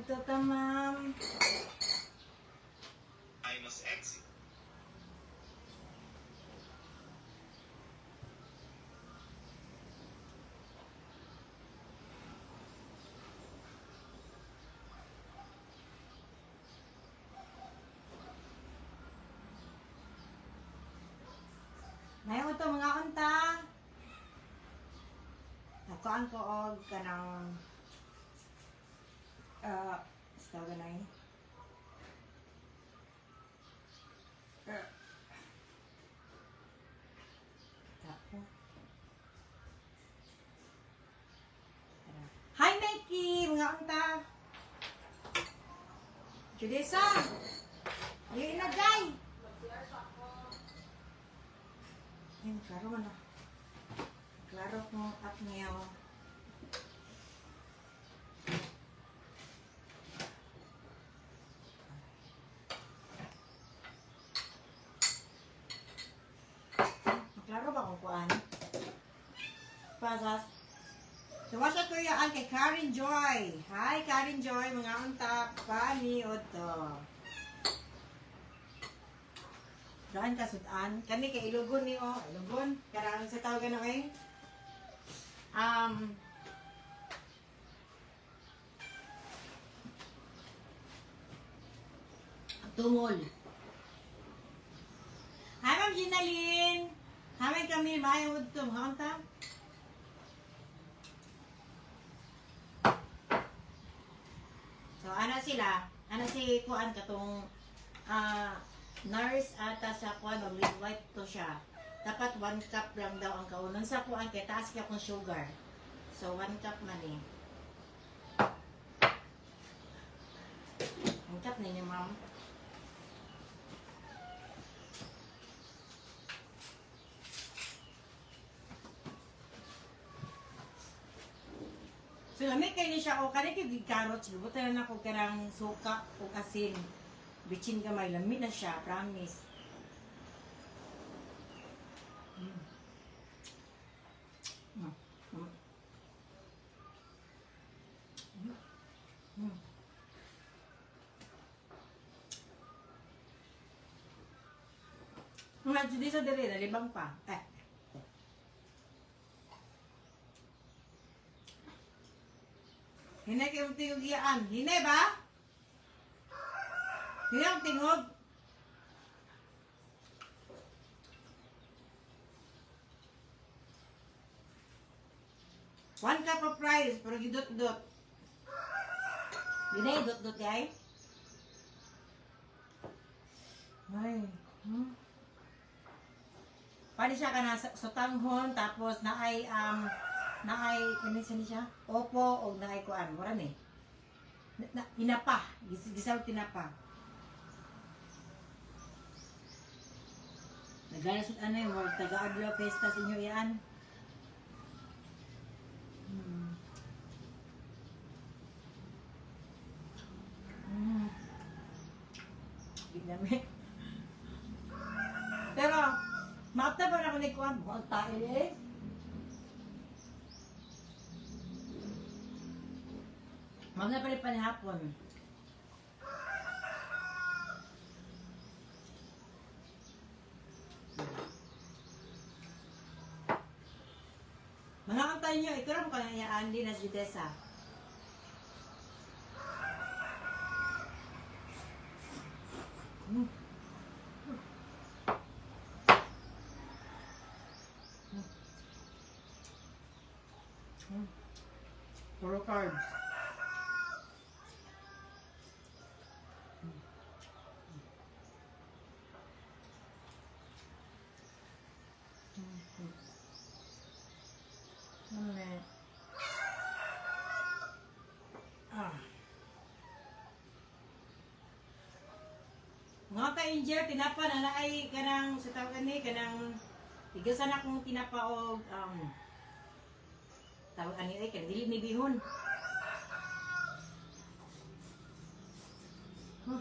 Udto ta, ma'am. Minus x May udto mga unta. Nakuan ko og kanang sa ganay. Tapo. Tara. Hi, Mikey! Mga unta! Judesa! Ayun na, Jay! Ayun, klaro man ah. Klaro kong at niyo. Klaro ba kung kuan? Pasas. Tuwasa ko yaan kay Karen Joy. Hi, Karen Joy, mga unta, pani oto. Daan ka sudan. Kani kay Ilogon ni o. Ilogon. Karang sa tawag na kay. Tungol. Hi, Ma'am Ginaline. Hi, Ma'am Camille. Maayong udto. Mga unta. So, ana sila. Ana si kuan katong nurse ata sa kuan o midwife to siya. Dapat 1 cup lang daw ang kaunon sa kuan kay taas kay akong sugar. So, 1 cup man eh. 1 cup ninyo, ma'am. So, lamig kay ni siya o kani kay carrots, gibutan na ko kanang suka o asin. Bitsin gamay, lami na siya, promise. Mm. Mm. Mm. Mga di sa dere, nalibang pa. Eh. Hinay kayong tingog iyaan. Hinay ba? Hinay ang tingog. 1 cup of rice, pero gidot-dot. Hinay, dot-dot yay. Ay. Paano siya ka na sotanghon, tapos naay, naay, ano siya ni siya? Opo, o naay kuan. Mura ni. Na, tinapa. Gisaw tinapa. Nagana sa ano yung mga taga-adlaw festa sa inyo yan. Ginami. Pero, maapta pa na ako ni Kuan. Mukhang tayo eh. Maapta pa rin panihapon. Mga kanta niyo, ikaw rin kaya Andy na si Desa. Puro carbs. Ano eh? Ah. Mga ka-angel, tinapa na naay kanang sa tawag ni kanang tigasan akong tinapa og tawag ani ay kanang dili ni bihon. Huh.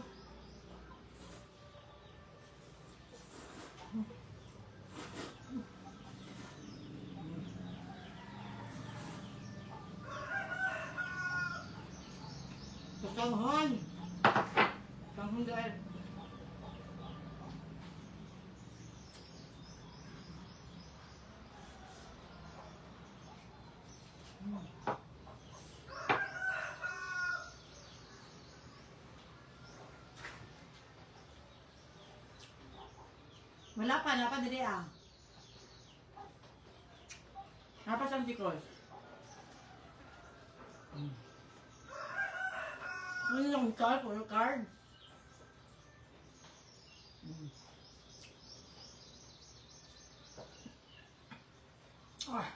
Sutanghon. Sutanghon dahil. Wala pa, napa dili ah. Napa sa Antikos. Ano yung card? Puro card. Ah.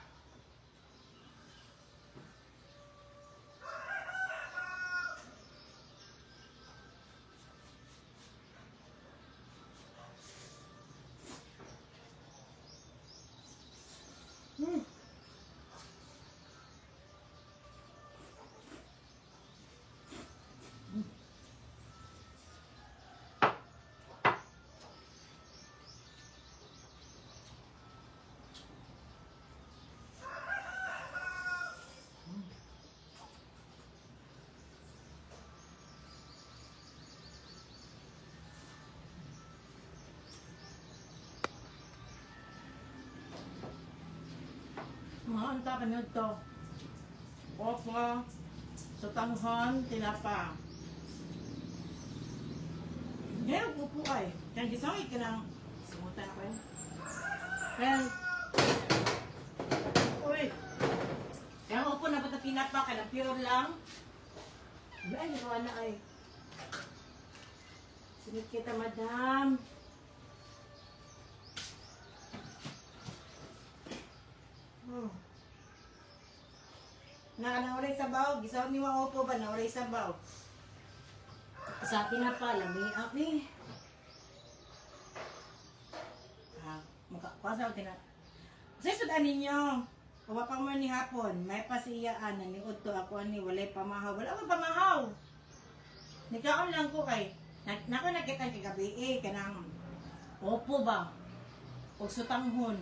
Mga unta kanyod to. Opo, sutanghon, tinapa. Ngayon, upo ay. Kaya gisangit ka ng sumutan ako yun. Kaya, uy, kaya upo na ba tinapa ka na pure lang? Ay, nagawa na ay. Sunod kita, madam. Na nauray sabaw, gisaw ni wa opo ba nauray sabaw. Sa tinapa lami ni. Ah, mukha ko sa tinapa. Sa sudan ninyo. Kawa pa mo ni hapon, may pasiyaan na ni Udto ako ani walay pamahaw. Wala akong pamahaw. Nikaon lang ko kay nako nakita kay gabi eh kanang opo ba o sutanghon.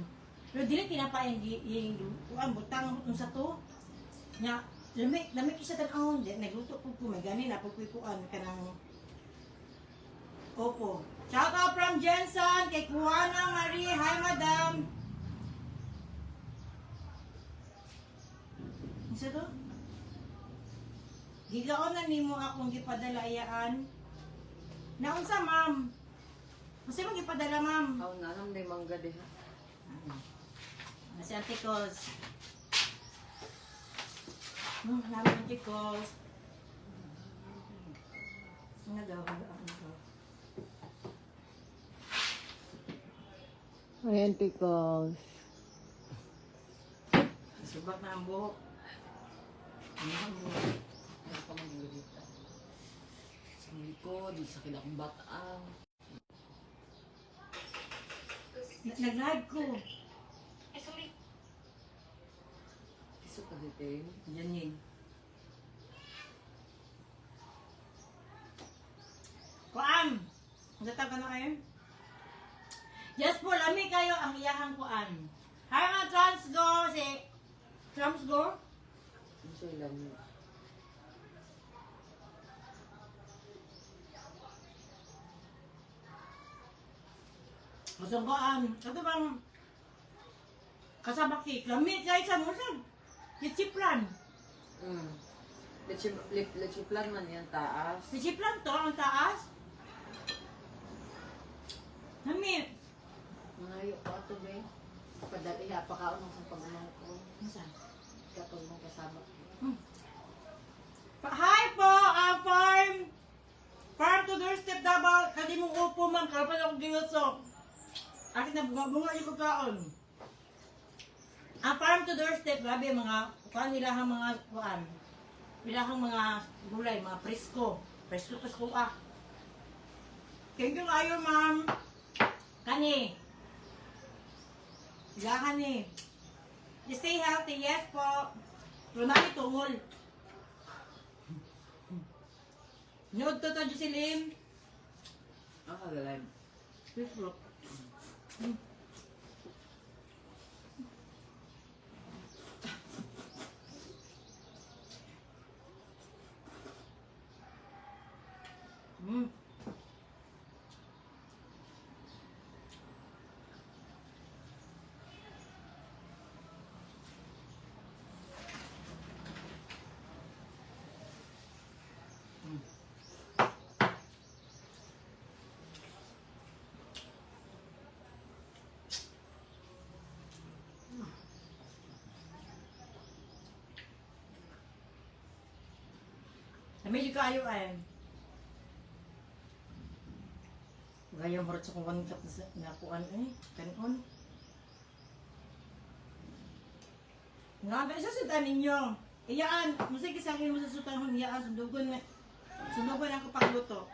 Pero dili tinapa yung yung kuan butang unsa to. Nya lami lami kisa tan-awon di nagluto pud ko may gani na pud ko'y kuan kanang opo. Shout out from Jensen kay Kuana Marie. Hi, madam. Unsa to? Gigaon na nimo akong gipadala iyaan. Naunsa, ma'am? Unsa imong gipadala, ma'am? Aw na nam day mangga diha. Ah, si Ate Cos. Namin Ate Cos. Ano daw? Ano daw? Ayan, pickles. Subak na ang buhok. Ano ang buhok? Ano pa man dito? Sa likod, sakit akong bataang. Nag-live ko. Iso pa dito eh. Yan yun. Kuan! Ang tawag ka na kayo? Yes po, lami kayo ang iyahang kuan. Hi mga Transgo! Si Transgo? Ano siya ilan? Gusto ko ito bang kasama cake. Lami kayo sa musag. Lechiplan. Leche plan man yan, taas. Lechiplan to, ang taas. Lami. Mangayo ko ato be. Padali ha, pakaon sa pagmang ko. Ano Kapag mong kasama ko. Hi po, farm. Farm to doorstep double. Kadi mong upo, ma'am. Karapan akong ginuso. Akin na bunga-bunga yung pagkaon. Ang farm to doorstep, grabe mga kuan nila ang mga kuan. Nila ang mga gulay, mga presko. Presko, presko ah. Thank you kayo, ma'am. Kani. Ilahan ni. Stay healthy, yes po. Pero nani tungol. Nood to to, Jocelyn. Ang kagalan. Facebook. Medyo kaayo ay. Gaya mo sa kung 1 cup na, na kuan eh. Kanon. Nga, ba sa sudan ninyo? Iyaan, musay kisangin mo sa sutanhon, iyaan, sundugon na. Sundugon ako pagluto.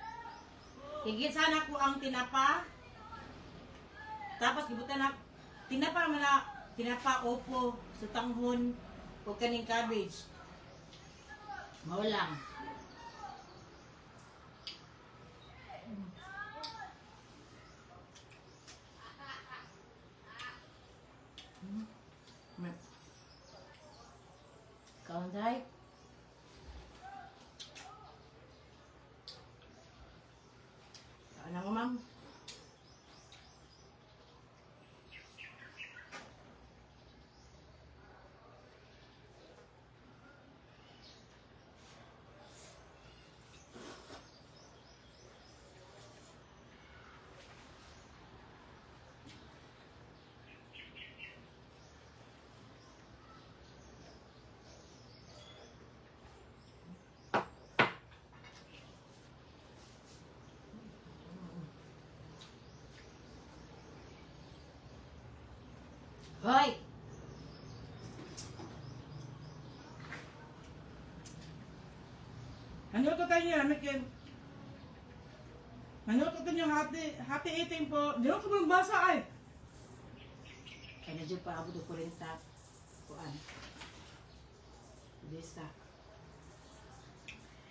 Higit sana ko ang tinapa. Tapos gibutan na tinapa man na tinapa opo, sutanghon o kaning cabbage. Mao lang. Kaunday. Ano mo, ma'am? Hoy! Ano to tayo niya? May Ano to tayo happy, happy eating po. Di ko magbasa ay. Kaya na dyan pa abot og 40. Kuan. Bisa.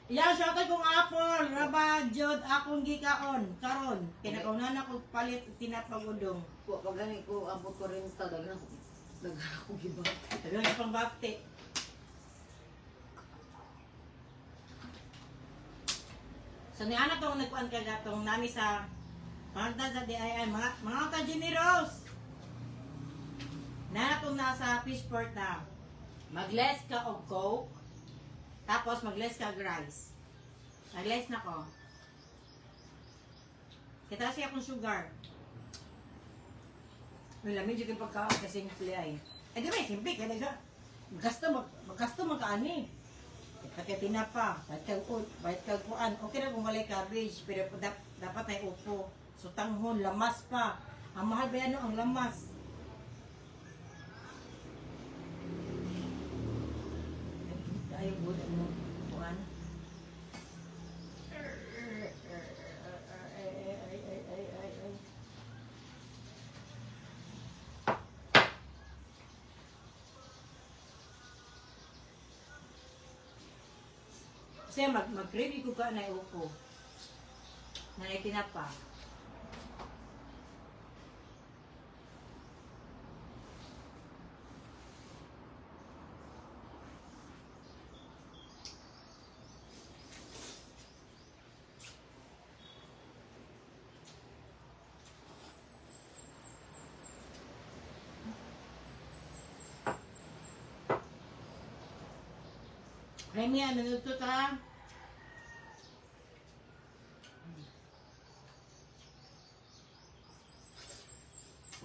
Iya, shoutout kong apple, raba, jod, akong gikaon, karon. Kinakaunan ako palit tinapagudong. Wa pa gani ko abot ko rin ta daghan ako gibat. Sabi ko pang bakti. So ni anak tong nagkuan ka gatong nami sa Panta sa DII, mga ka Jimmy Rose. Nana tong nasa fishport na. Mag-less ka og coke, tapos mag-less ka og rice. Mag-less na ko. Kita siya akong sugar. Wala, medyo yung pagkaon kasi simple ay. Eh di ba, simple kaya ka. Gasto mag gasto magkaani. Bayad ka tinapa, bayad ka bayad ka kuan. Okay na kung walay cabbage, pero dapat ay upo. So tanghon, lamas pa. Ang mahal ba yan, no? Ang lamas. Ay, good mo kuan. Ay, ay, ay, ay, ay, ay. Kasi mag-crave ko ka na upo. Na tinapa. Remy, ano to ta?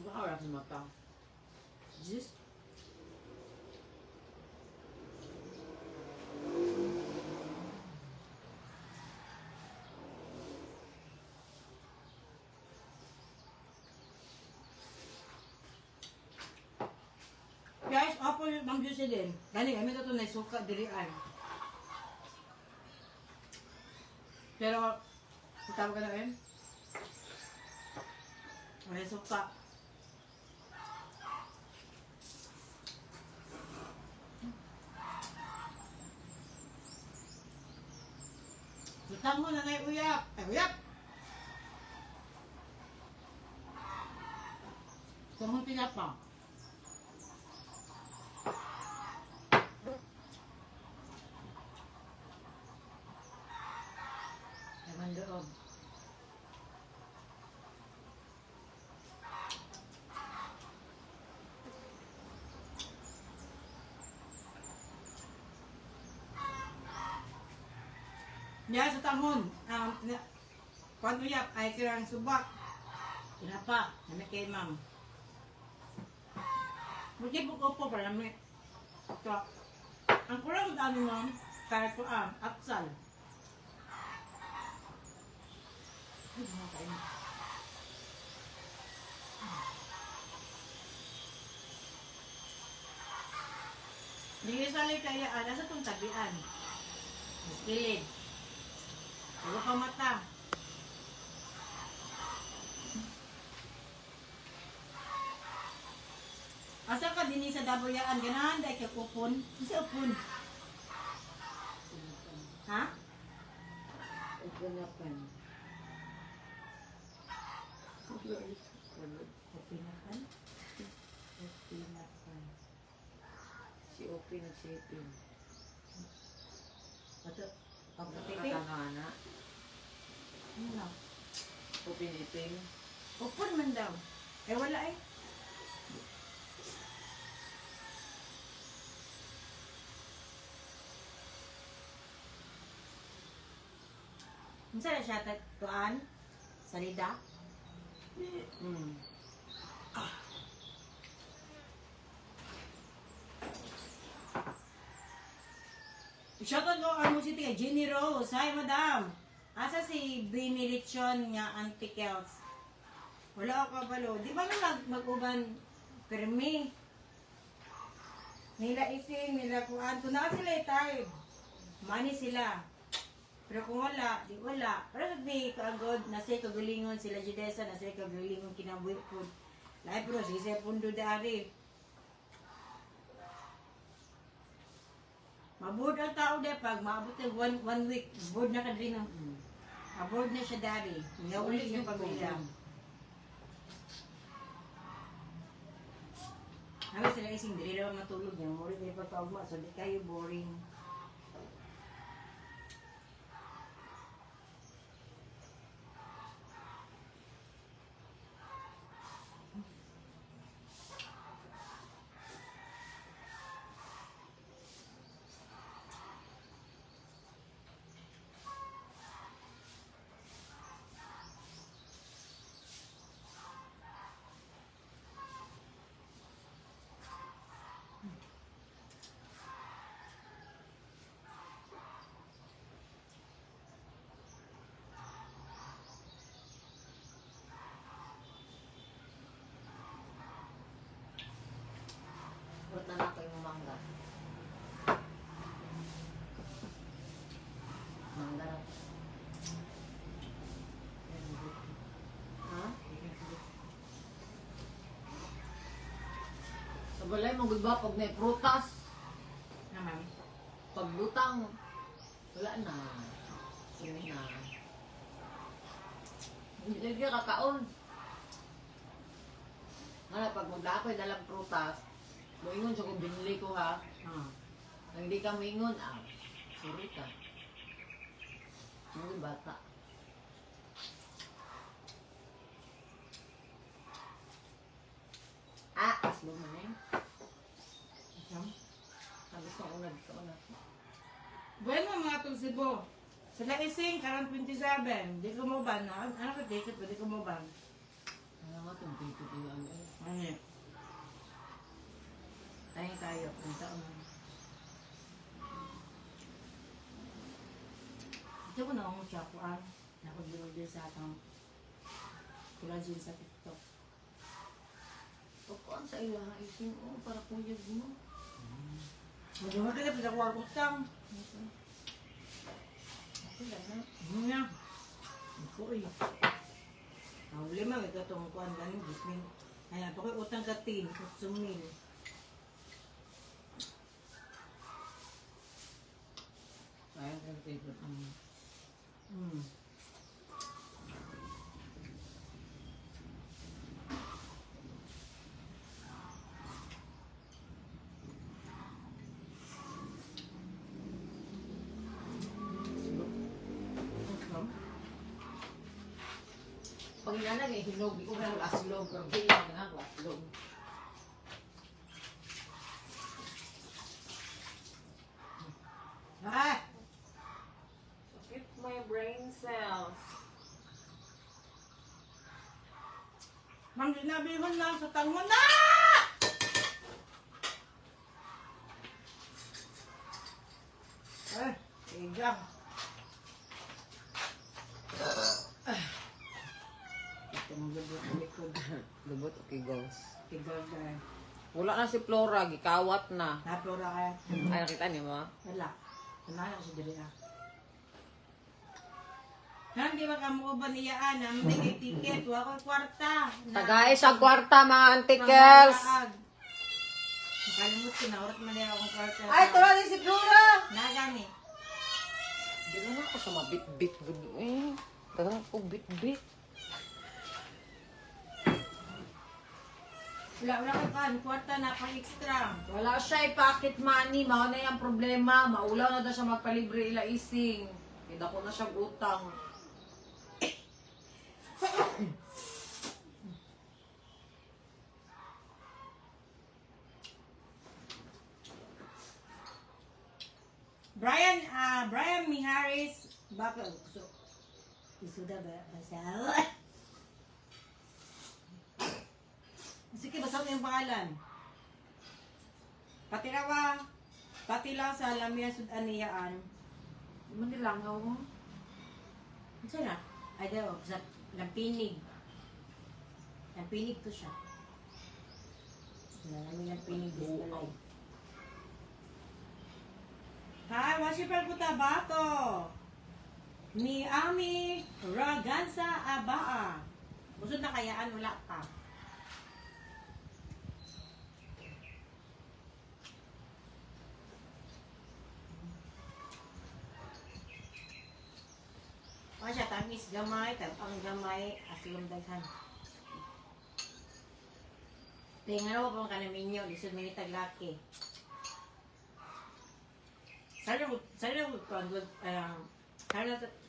Baka wala akong mata. Juice? Guys, opo yung Ma'am Jocelyn. Dali, kami ito na suka diri ay. Pero, tawag ka na rin? May suka. Butang mo na na uyap. Ay, uyap! Kung tinapa. Laman loob. Niya sa tangon, na, kwan uyap, ay kirang subak. Tinapa, nami kay ma'am. Buti po ko po para nami. Ito, ang kurang sa ano ma'am, kaya ko atsal. Ay, mga kain. Hindi sa kaya ala sa tong tabian. Mas kilid. Wala pa mata. Asa ka dinhi sa Daboyaan ganahan dai kay kupon? Unsa upon? Ha? Upanapan. Upinakan? Upinakan. Si Opi nagsipin. Ato, pagkatipi? Kakangana. Ano lang? Opi nipin. Upon man daw. Eh wala eh. Unsa na siya tuan? Salida? Shoutout ko ang City kay Jenny Rose. Hi, madam. Asa si Bini Lechon nga Antikels? Wala ako kabalo. Di ba na mag-uban permi? Nila ising, nila kuan. Kung naka sila tired, money sila. Pero kung wala, di wala. Pero di kaagod, nasa kagalingon sila Judesa, nasa kagalingon kinabuhi po. Lahi pero sige sa pundo dari. Maboard ang tao de pag maabot ng one week, board na ka diri no. Aboard na siya dari. Nga uli siya pamilya. Namin sila ising diri raw matulog niya. Mura diri pagkaugma so di kayo boring. Ba't na ako yung mangga? Mangga na. Ha? Sa balay mo, ba pag may prutas, Naman. paglutang, wala na. Sige na. Hindi ka kakaon. Nga pag magla ako'y dalang prutas, moingon siya kung binili ko ha. Ah. Nang di ka moingon, ah, sorry ka. Mga bata. Ah, aslog man eh. Ikaw? Sabi ko una dito na. Bueno mga tol Cebu. Sila ising karon 27. Di ko mo ba na? Ano ka ticket? Di ko mo ba? Ano nga itong dito ko ano eh. Ano yun? Tayo tayo. Kung saan mo. Ito ko na akong tsakuan. Nakag-order sa atang collagen sa TikTok. Pagkuan sa ila, ising oh, para kuyog mo. Magawa ka na pinakuha ko utang. Ako lang na. Ano nga? Ako eh. Ang lima, may katong kuan gani, gismin. Ay, ako kay utang ka tin, 8,000. Sayang kang favorite mo. Pag inanag eh, hinog, di ko na aslog. Pero di lang na ako aslog. Ah! Sakit my brain cells. Ma'am, sinabi mo na sa tango na! Ay, igang. Ang lubot ang likod. Lubot, okay, goals. Tigol dahil. Wala na si Flora, gikawat na. Naplora kaya. Ay, nakita niyo mo? Wala. Wala na siya diri ah. Nang di ba ka mo ba niya ana, hindi kay ticket, wa ko'y kwarta. Tagay sa kwarta, mga antikels! Nakalimot ko na, urat man niya akong kwarta. Ay, tulo din si Flora! Nagani. Di na ako sa mabit-bit. Gud, eh. Tagal ko bit-bit. Wala, wala ko kan, kwarta na pang extra. Wala siya pocket money. Mao na yung problema. Maulaw na daw siya magpalibre ila ising. Kaya ko na siya utang. Brian, ah, Brian Miharis, baka, so, isuda ba, basa? Sige, basta mo yung pangalan. Pati rawa, pati lang sa lamia sudaniyaan. Di man nilangaw mo. Ano na? Ay, daw, sa lampinig. Lampinig to siya. Sa lamia lampinig this balay. Hi, Washiper Kutabato. Ni Ami Ragansa Abaa. Busod na kayaan, wala pa. O siya, tamis gamay, tabang gamay, asilong daghan. Tingnan mo kung kanaminyo, lisod may taglaki. Sana ko, sana,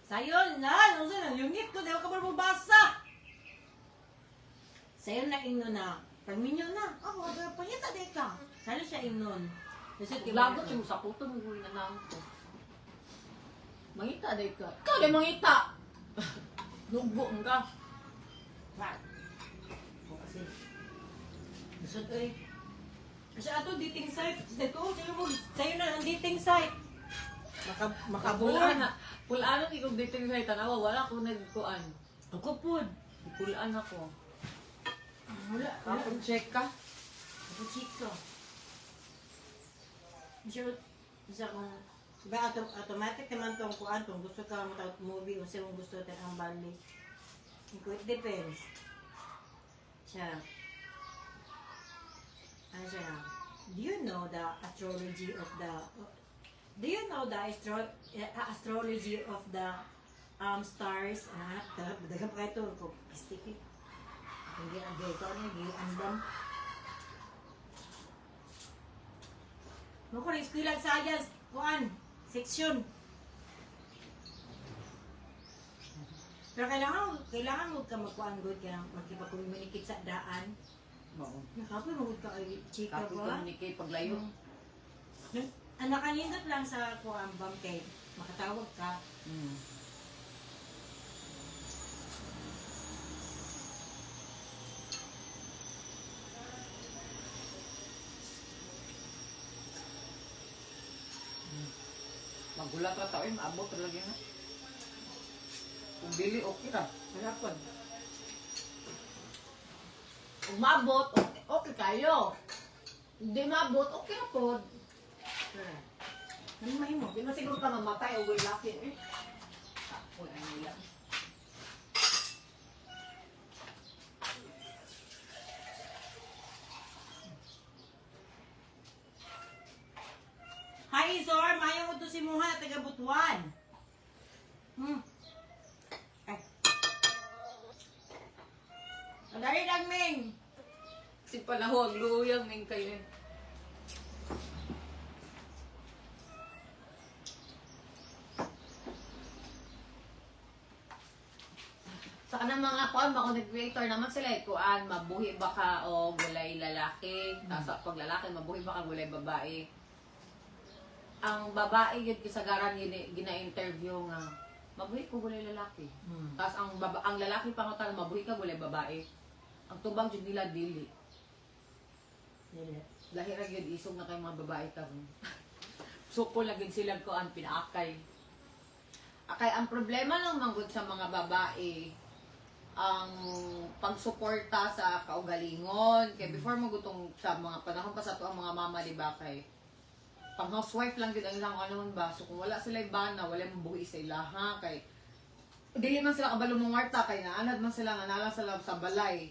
sayon na, ano na, yungit ko, di ako kabalo mabasa. Sayon na ingno na, pagminyo na, ako, oh, pangita di ka. Sana siya ingnon. Lisod kay Lagot yung sa puto mo na lang ko. Mangita day ka. Ikaw day mangita. Nugo ka. Wa. O kasi. Lisod oy. Kasi ato dating site, dito sa'yo mo, sa'yo na ang dating site. Maka makabulan. Pulaan na. Pulaan ang ikog dito sa tanawa. Wala ko nagkuan. Ako pod. Pulaan ako. Wala, wala. Ako check ka. Ako chika. Sure, isa kung ba automatic naman tong kuan kung gusto ka mo tawag movie o sa mong gusto tan ang bali. It depends. Siya. Ano siya? Do you know the astrology of the Do you know the astrology of the stars? Ah, daghang pa ito ko sticky. Hindi ang dito ano hindi andam. Mo ko rin eskwela science kuan section. Pero kailangan mo ka magkuan good kaya makipag-communicate sa daan. Oo. Nakapoy mo ka ay chika Kapoy ba? communicate paglayo. Ang nakanindot lang sa kuan bang kay makatawag ka. Magulat ra tao eh, maabot ra lagi na. Kung dili, okay ra. Wala pod. Kung maabot, okay, okay kayo. Hindi maabot, okay na pod. Pero, ano mahimo? Di man siguro ka mamatay o way laki eh. Uy, ay nila. Hi Izor, mayong uto si Muha taga Butuan. Ay. Dali lang Ming. Si panahon, luyang ning kayo. Sa kanang mga kuan, mga content creator naman sila eh, kuan, mabuhi ba ka o gulay lalaki? Tapos pag lalaki, mabuhi ba ka gulay babae? Ang babae yun kasagaran yun eh, gina-interview nga, mabuhi ko gulay lalaki. Tapos ang lalaki pangutan, mabuhi ka gulay babae. Ang tubag jud nila dili. Dili. Lahi ra gyud isog na kay mga babae karon. Suko lagi sila kuan pinaakay. Akay ang problema lang manggod sa mga babae, ang pagsuporta sa kaugalingon. Kay before mo gutong sa mga panahon pa sa ato ang mga mama, di ba, kay pang housewife lang gid ang ilang ano ba. So kung wala sila bana, wala buhi sa ilaha kay dili man sila kabalo mangarta kay naanad man sila nga nala sila sa balay.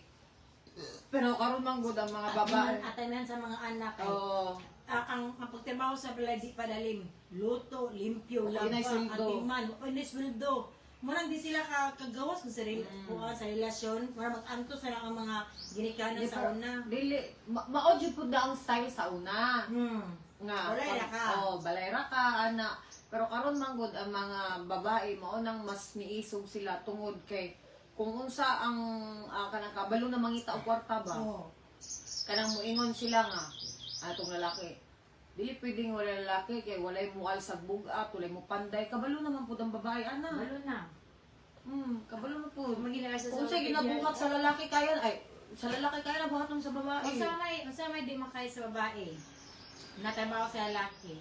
Pero karon man gud ang mga babae. Atanan sa mga anak kay Oo. Ang pagtrabaho sa balay di padalim. Luto, limpyo, Okay laba, na sweldo. atiman, okay na sweldo. Murang di sila kagawas kung sarili, kuha sa relasyon, murang mag-antos na lang ang mga ginikanan Di sa una. Dili mao jud pud na ang style sa una. Nga Balay ra ka. Oh, balay ra ka ana. Pero karon man gud ang mga babae mao nang mas niisog sila tungod kay kung unsa ang kanang kabalo na mangita og kwarta ba. Oo. Kanang muingon sila nga atong lalaki. Dili pwedeng wala lalaki kay walay mual sa bugat, walay mo panday, kabalo naman pud ang babae ana. Balo na. Kabalo na pud. Magina sa Kung unsay ginabuhat sa lalaki kaya ay sa lalaki kaya na buhaton sa babae. Unsa may di makaya sa babae? Natrabaho sa lalaki.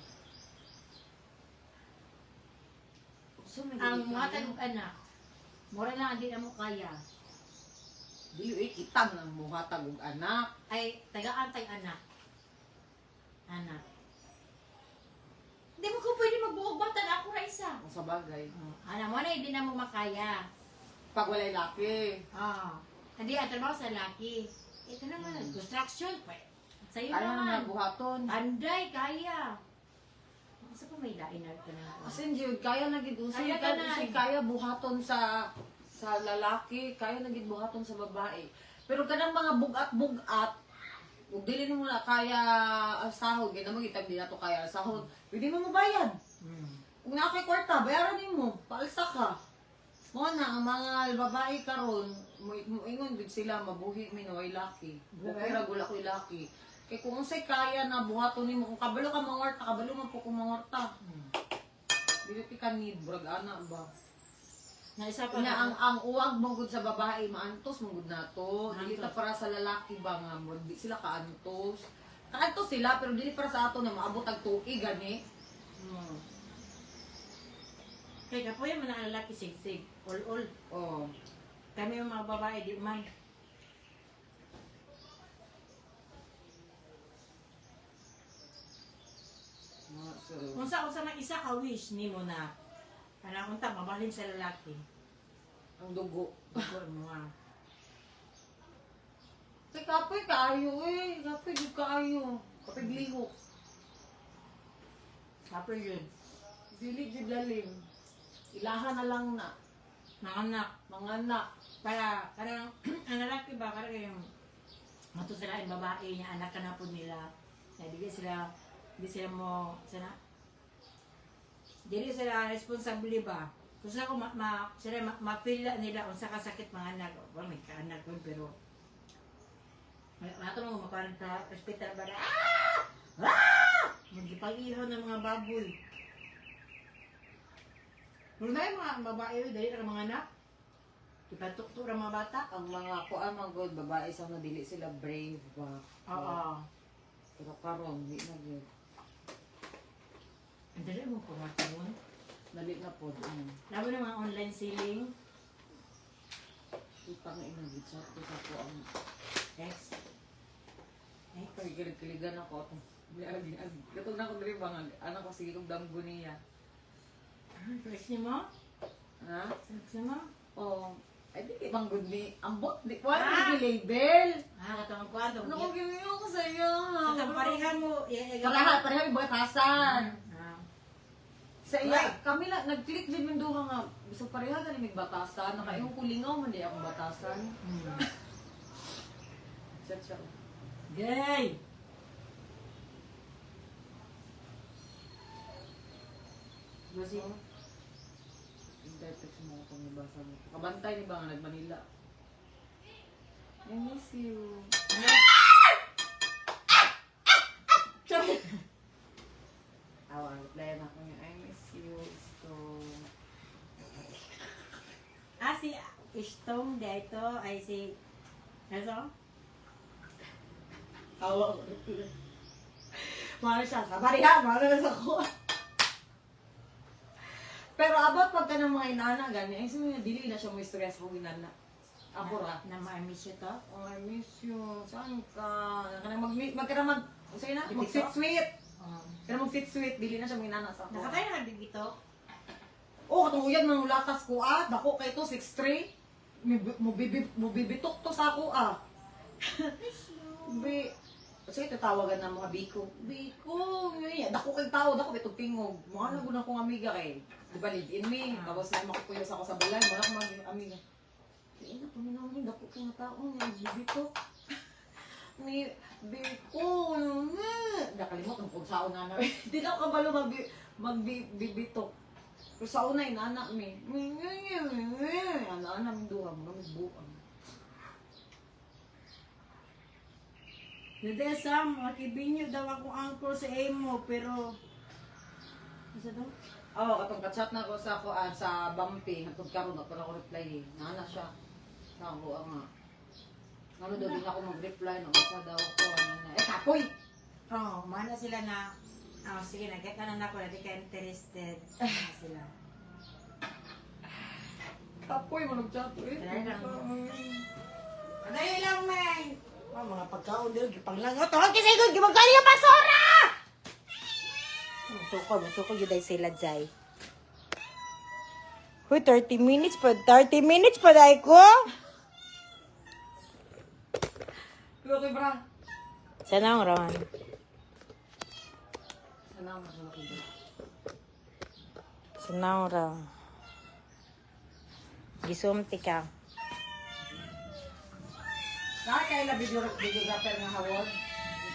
Unsa may Ang dili mga kaya? tagog anak, mura lang ang di na mo kaya. Dili eh kitang ang muhatag og anak. Ay, tagaan tag anak. Anak. Di mo ko pwede magbuog bata na ako ra isa. Kung sa bagay. Oh, ana mo na hindi na mo makaya. Pag walay laki. Ah. Hindi ang trabaho sa laki. Ito naman, construction pa. Sa'yo Kaya naman. na buhaton. Panday, kaya. Asa pa may lain na ito na? As in, Jude, kaya na gid unsay Kaya kaya, tanan. unsay kaya buhaton sa lalaki, kaya na gid buhaton sa babae. Pero kanang mga bugat-bugat, ug dili nimo na kaya ang sahod, gid mo gitag di na to kaya ang sahod. Pwede mo mobayad. Kung naa kay kwarta, bayaran nimo, paalsa ka. Mo na ang mga babae karon, muingon gid sila mabuhi mi no ay laki. Okay ra gula ko'y laki. Kay kung unsay kaya na buhaton nimo, kung kabalo ka mangorta, kabalo man po kung mangorta. Dili ti ka need burag ana ba. Na isa pa Na ang uwag mo gud sa babae maantos mo gud nato. Dili ta para sa lalaki ba nga murag di sila kaantos. Kaantos sila pero dili para sa ato na maabot ang tuig gani. Kay kapoy man ang lalaki sigsig. All all. Oh. Kami ang mga babae di man. Mga sir. Unsa unsa man isa ka wish nimo na kanang unta mabalhin sa lalaki. Ang dugo. Dugo mo ah. Kay kapoy kaayo eh. Kapoy jud kaayo. Kapoy lihok. Kapoy yun. Dili jud lalim. Ilaha na lang na. Mga anak. Mga anak. Para kanang ang lalaki ba para kayong mato sila ang babae niya anak ka na po nila. Na di sila mo sana dili sila responsable ba. Kung sa ko sila ma-feel na nila unsa ka sakit mga anak. Well, may kaanak ko pero wala to mo maparang sa hospital ba na ah! Ah! Magipag-ihaw ng mga baboy. Pero na yung mga babae, dali na mga anak. Ipatuktok ang mga bata. Ang mga kuan man gud babae sa una dili sila brave ba. Oo. Pero karon di na gyud. Ang dali mo pumatangon. Dali na pod. Labo ng mga online selling. Utang ina gid sa ko sa ko ang Ex. Ex. Kilig-kiligan ako atong liag-liag. Katong na ko diri ba nga anak ko sige kog damgo niya. Ex niyo mo? Ha? Ex niyo mo? Oh. Ay di bang good ni ambot di wala ah! Di label. Ah, katong kwarto. Ano ko ginawa ko sa iyo? Katong pareha mo. Pareha, pareha yung batasan. Ah. Sa iya, kami lang, nag-click din yung duha nga, bisag pareha gani mig batasan, nakaingon ko lingaw man di akong batasan. Chat siya. Gay! Basi mo? Intertext mo ko nabasa mo. Kabantay ni ba nga nag-Manila? I miss you. Sorry. Awa, replyan ako niya. I miss you. So, Ah, si Ishtong dito ay si... Ano? Awa ko. Mahal siya. Sa bariha, mahal na sa ko. Pero abot pagka ng mga inana, gani, ay sabi niya, dili na siya mo stress kung inana. Ako ra. Na ma-miss you to? Oh, I miss you. Saan ka? Kanang mag magkana mag sige na, mag sweet sweet. Oh. Kana mag sweet sweet dili na siya minana sa ako. Nakatay na ka dito? Oh, katong uyag nang lakas ko ah. Dako kay to 6'3". Mubibitok to sa ako ah. Bi sige, tatawagan na mga Biko. Biko, yun. Dako kay tao, dako bitog tingog. Mga na gud akong amiga kay. Di ba live in me? Tapos na makupuyos ako sa balay, wala akong mga amiga. Kaya na, paminaw ni, dako kay nga tao, nga bibitok. Ni Biko, nakalimot ang kung saon na na. Di na ako kabalo magbibitok. Pero sa una, inana mi. Ana, ana, mi duha, mga magbuang. Hindi, Sam, makibinyo daw akong uncle sa emo, pero... Ano daw? Oo, oh, katong kachat na ko sa kuan sa Bumpy, hantod karon na pa ako reply eh. Nana siya. Sa ako nga. Ano daw din ako mag-reply no sa daw ako ano na. Eh kapoy. Oo, oh, mana sila na... Oh, sige, nag-get na na ako, na di ka interested. Mana sila. Kapoy mo nag-chat eh. Dali lang. Dali lang, man! Oh, mga pagkaon dito, gipanglangot. Tawag kasi ko, gimagkali yung basura! Musukol, musukol yun dahil sila, Jai. Huy, 30 minutes pa. 30 minutes pa dahil ko. Okay bra. Sana ang rawan. Sana ang masulok bra. Sana ang rawan. Gisumti ka. Sa kay la video videographer nga hawod.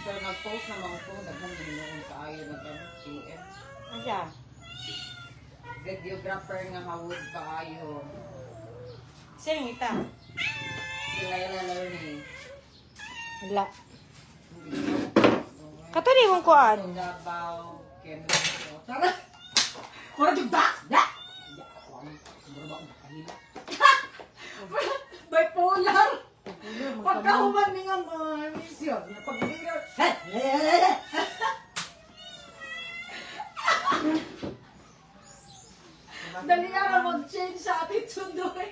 Pero nag-post na mga ko daghan ginoon kaayo nag ano, PM. Asa? Videographer nga hawod kaayo. Sino yung ita? Si Laila Learning. Wala. Katani mong kuan. Davao, Kenzo. Tara! Mura jud da! Da! Da! Mura ba akong nakahila? Bipolar! Pagkahuman ni nga mga miss yun. Pag Dali na mag-change sa attitude doon.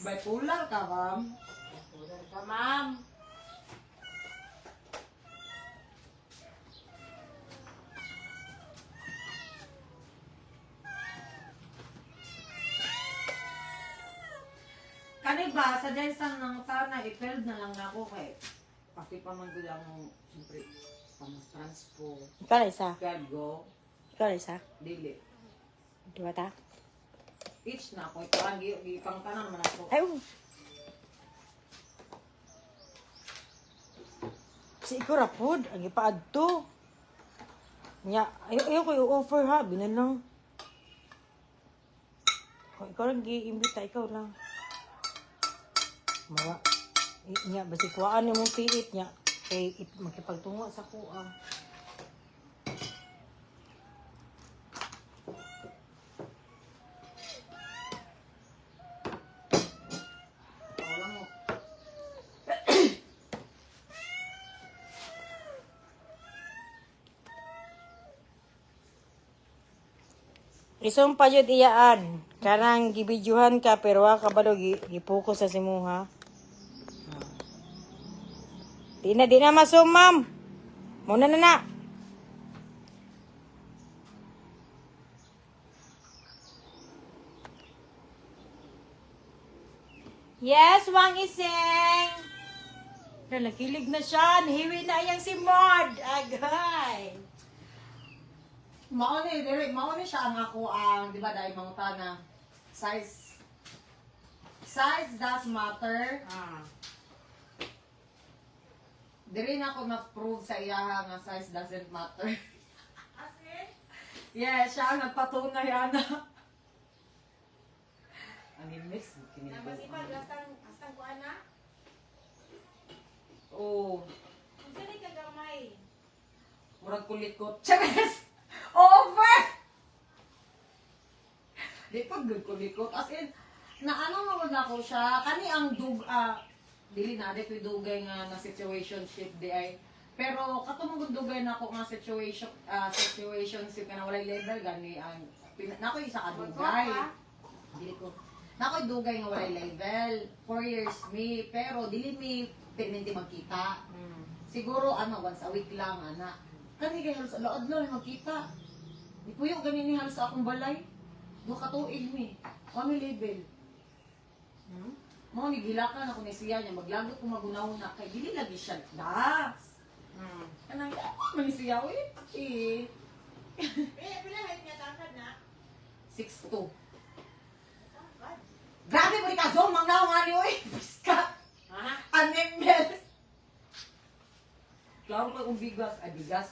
Bipolar ka, ma'am. Bipolar ka, ma'am. Kani ba, sa Jensen ng tana, i-filled na lang ako kay pati pa man gud ang siyempre pang transpo. Ikaw na isa. God go, Ikaw na isa. dili. Di ba ta? Each na ako ito ang gipang tanan man ako. Ay, oh. Si ikaw rapod, ang ipaadto. Nya, ayaw, ayaw ko i-offer ha, binan lang. Kung ikaw lang gi-imbita, ikaw lang. Mawa. Nya, basi kuhaan ni mong piit nya. Kay it, makipagtungo sa kuha. Wala mo. Isong pa jud iyaan. Kanang gibidyuhan ka pero wa kabalo gipokus sa simuha. Di na masum, ma'am. Muna na na. Yes, Wang Iseng. Nakilig na siya. Nahiwi na iyang si Mod. Agay. Mao ni dili, mao ni siya ang ako ang di ba dahil mga tana size size does matter. Ah. Diri na ako na-prove sa iya nga size doesn't matter. Yes, siya ang nagpatunay ana. Ang imis, kinibo. Asang, asang kuan na? Oh, Unsa ni kagamay? murag kulikot. Charis! Over! Di pa good kulikot. As in, na ano mo na ako siya, kani ang dug, dili na, di ko'y dugay nga na situationship di ay. Pero katong dugay na ako nga situation, situationship nga na walay label gani ang pina, na ako isa ka dugay. Dili ko. Nakoy dugay nga walay level. 4 years mi, pero dili mi permanente magkita. Siguro ano, once a week lang ana. Kani kay halos adlaw mi magkita. Di puyo gani ni halos sa akong balay. Duha ka tuig mi. Wa mi label. Hmm? Mao ni gilakan ako ni siya niya maglagot ko magunaw na kay dili lagi siya dax. Kanang man ni siya uy. Eh, Eh, pila height niya tangkad na? 6'2". Grabe mo ni ka zong mang naong ani uy. Piska. Ha? Animals. Klaro kay kung bigas ay bigas.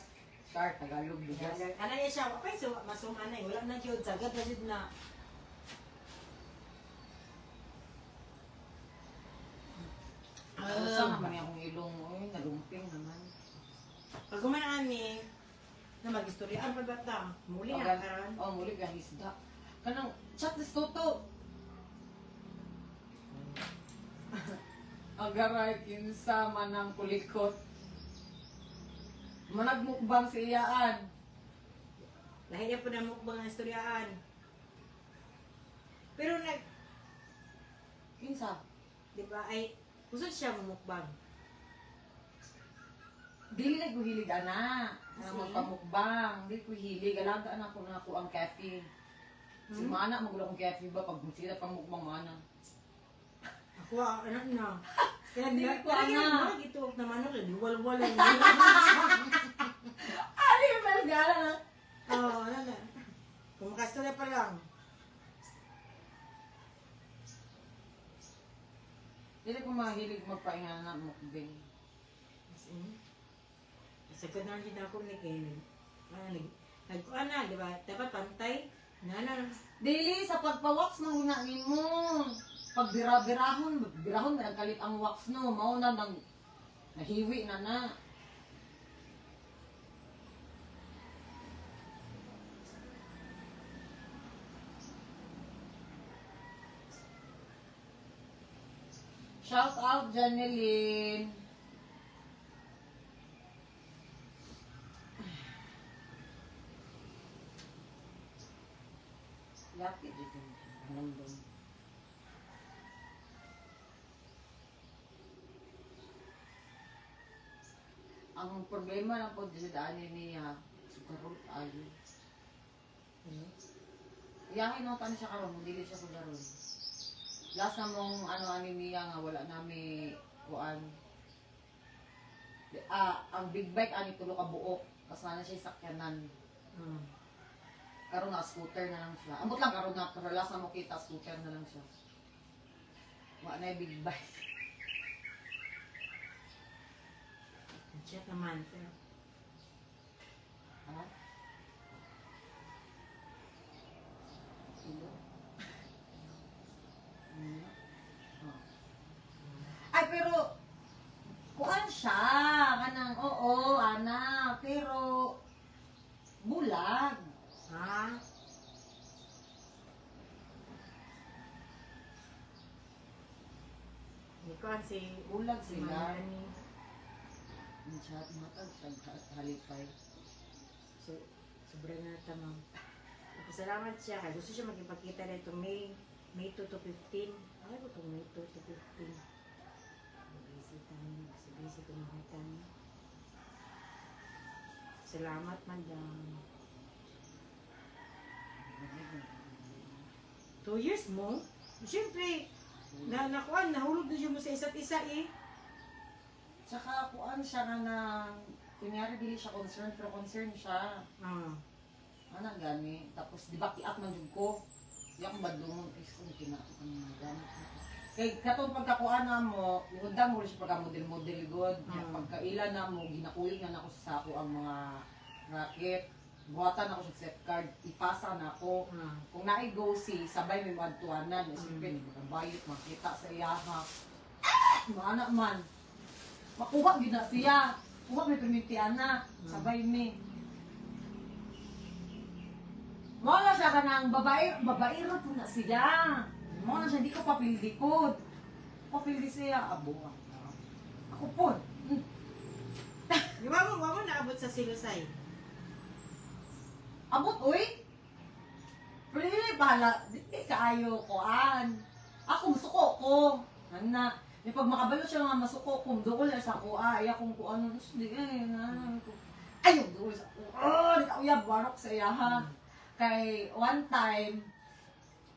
Char Tagalog bigas. Ano niya siya, okay, so masuma na eh. Wala na jud, sagad na jud na. Ano sa naman akong ilong uy, nalumping naman. Pag gumanaan ni, na mag-istoryaan pa ba ta? Muli na karon. Oh, muli ang isda. Kanang chat this toto. Agaray kinsa man ang kulikot. Managmukbang si iyaan. Lahi niya po na mukbang ang istoryaan. Pero nag, Kinsa? di ba, ay, gusto siya mukbang. Dili na ko hilig ana. Nga Kasi? magpamukbang, dili ko hilig. Alaga na ko na ako ang cafe. Si mana magulo akong cafe ba pag sila pang mukbang mana. Ako, ah, ano na. Kaya Dili ko, ana. Ito naman ako, diwalwal. Ano yung gala na? Oo, ano na. Kung makastorya pa lang. Dili ko mahilig magpainga na mukbang. As in, sagad na rin ako ni Ken. Ah, nag, nag, ana, di ba? Dapat pantay. Na, na. Dili sa pagpa-wax nang hinain mo. Pag bira-birahon, birahon na nagkalit ang wax no, mao na nang nahiwi na na. Shout out Janeline. Yaki dito. Anong doon? Ang problema lang po sa daan niya, sugarol ayo. Iyahin mo paano siya karon, dili siya sugarol. Last na mong ano ani niya nga wala nami kuan. Ah, ang big bike ani tulo ka buok, kasana siya sakyanan. Karon na scooter na lang siya. Ambot lang karon na pero last na mo kita scooter na lang siya. Wa na yung big bike. Chat naman. Pero, Ha? Ilo. Ano? Oh. Ay, pero, kuan siya, kanang, oo, ana, pero, bulag. ha? Hindi ko si Bulag sila. Mami. Ang chat, matag siya, halipay. So, sobra na tamang. Pasalamat siya. Kaya gusto siya magipagkita na ito May 2 to 15. Ay, ko itong May 2 to 15. Busy tayo. Busy, busy ko mga tayo. Salamat, madam. 2 years mo? Siyempre, na nakuan, nahulog na siya mo sa isa't isa eh. Tsaka, kuan siya nga na, kunyari, dili siya concerned, pero concerned siya. Ah. Ano gani? Tapos, di ba, kiak man jud ko. Di ako badlungon. Ay, kung kinato ka ng gamit. Kay katong pagkakuan na mo, ihunda mo rin siya pagka model-model god. Pagkaila na mo, ginakuyog na nako sa sako ang mga racket. Buhatan ako sa set card, ipasa na ako. Kung naay-go si, sabay may madtuanan. Mm. Siyempre, mga bayot, makita sa iyaha. Ah! Maana man. Makuha gyud na siya. Kuha may permintian na. Sabay mi. Mao na siya kanang babae, babaero po na siya. Mao na siya, di ko papildi ko. Papildi siya, abo. Ako po. Di ba mo, wa mo naabot sa silusay? Abot, uy! Pero hindi bahala, di kaayo koan. Ako, masuko ko. Ana. May pag makabalo siya nga masuko ko, dool na sa ako, ah, iya kung kung ano, di eh, na, ay, dool sa ako, ah, di ka uyab, warok sa iya, ha. Kay, one time,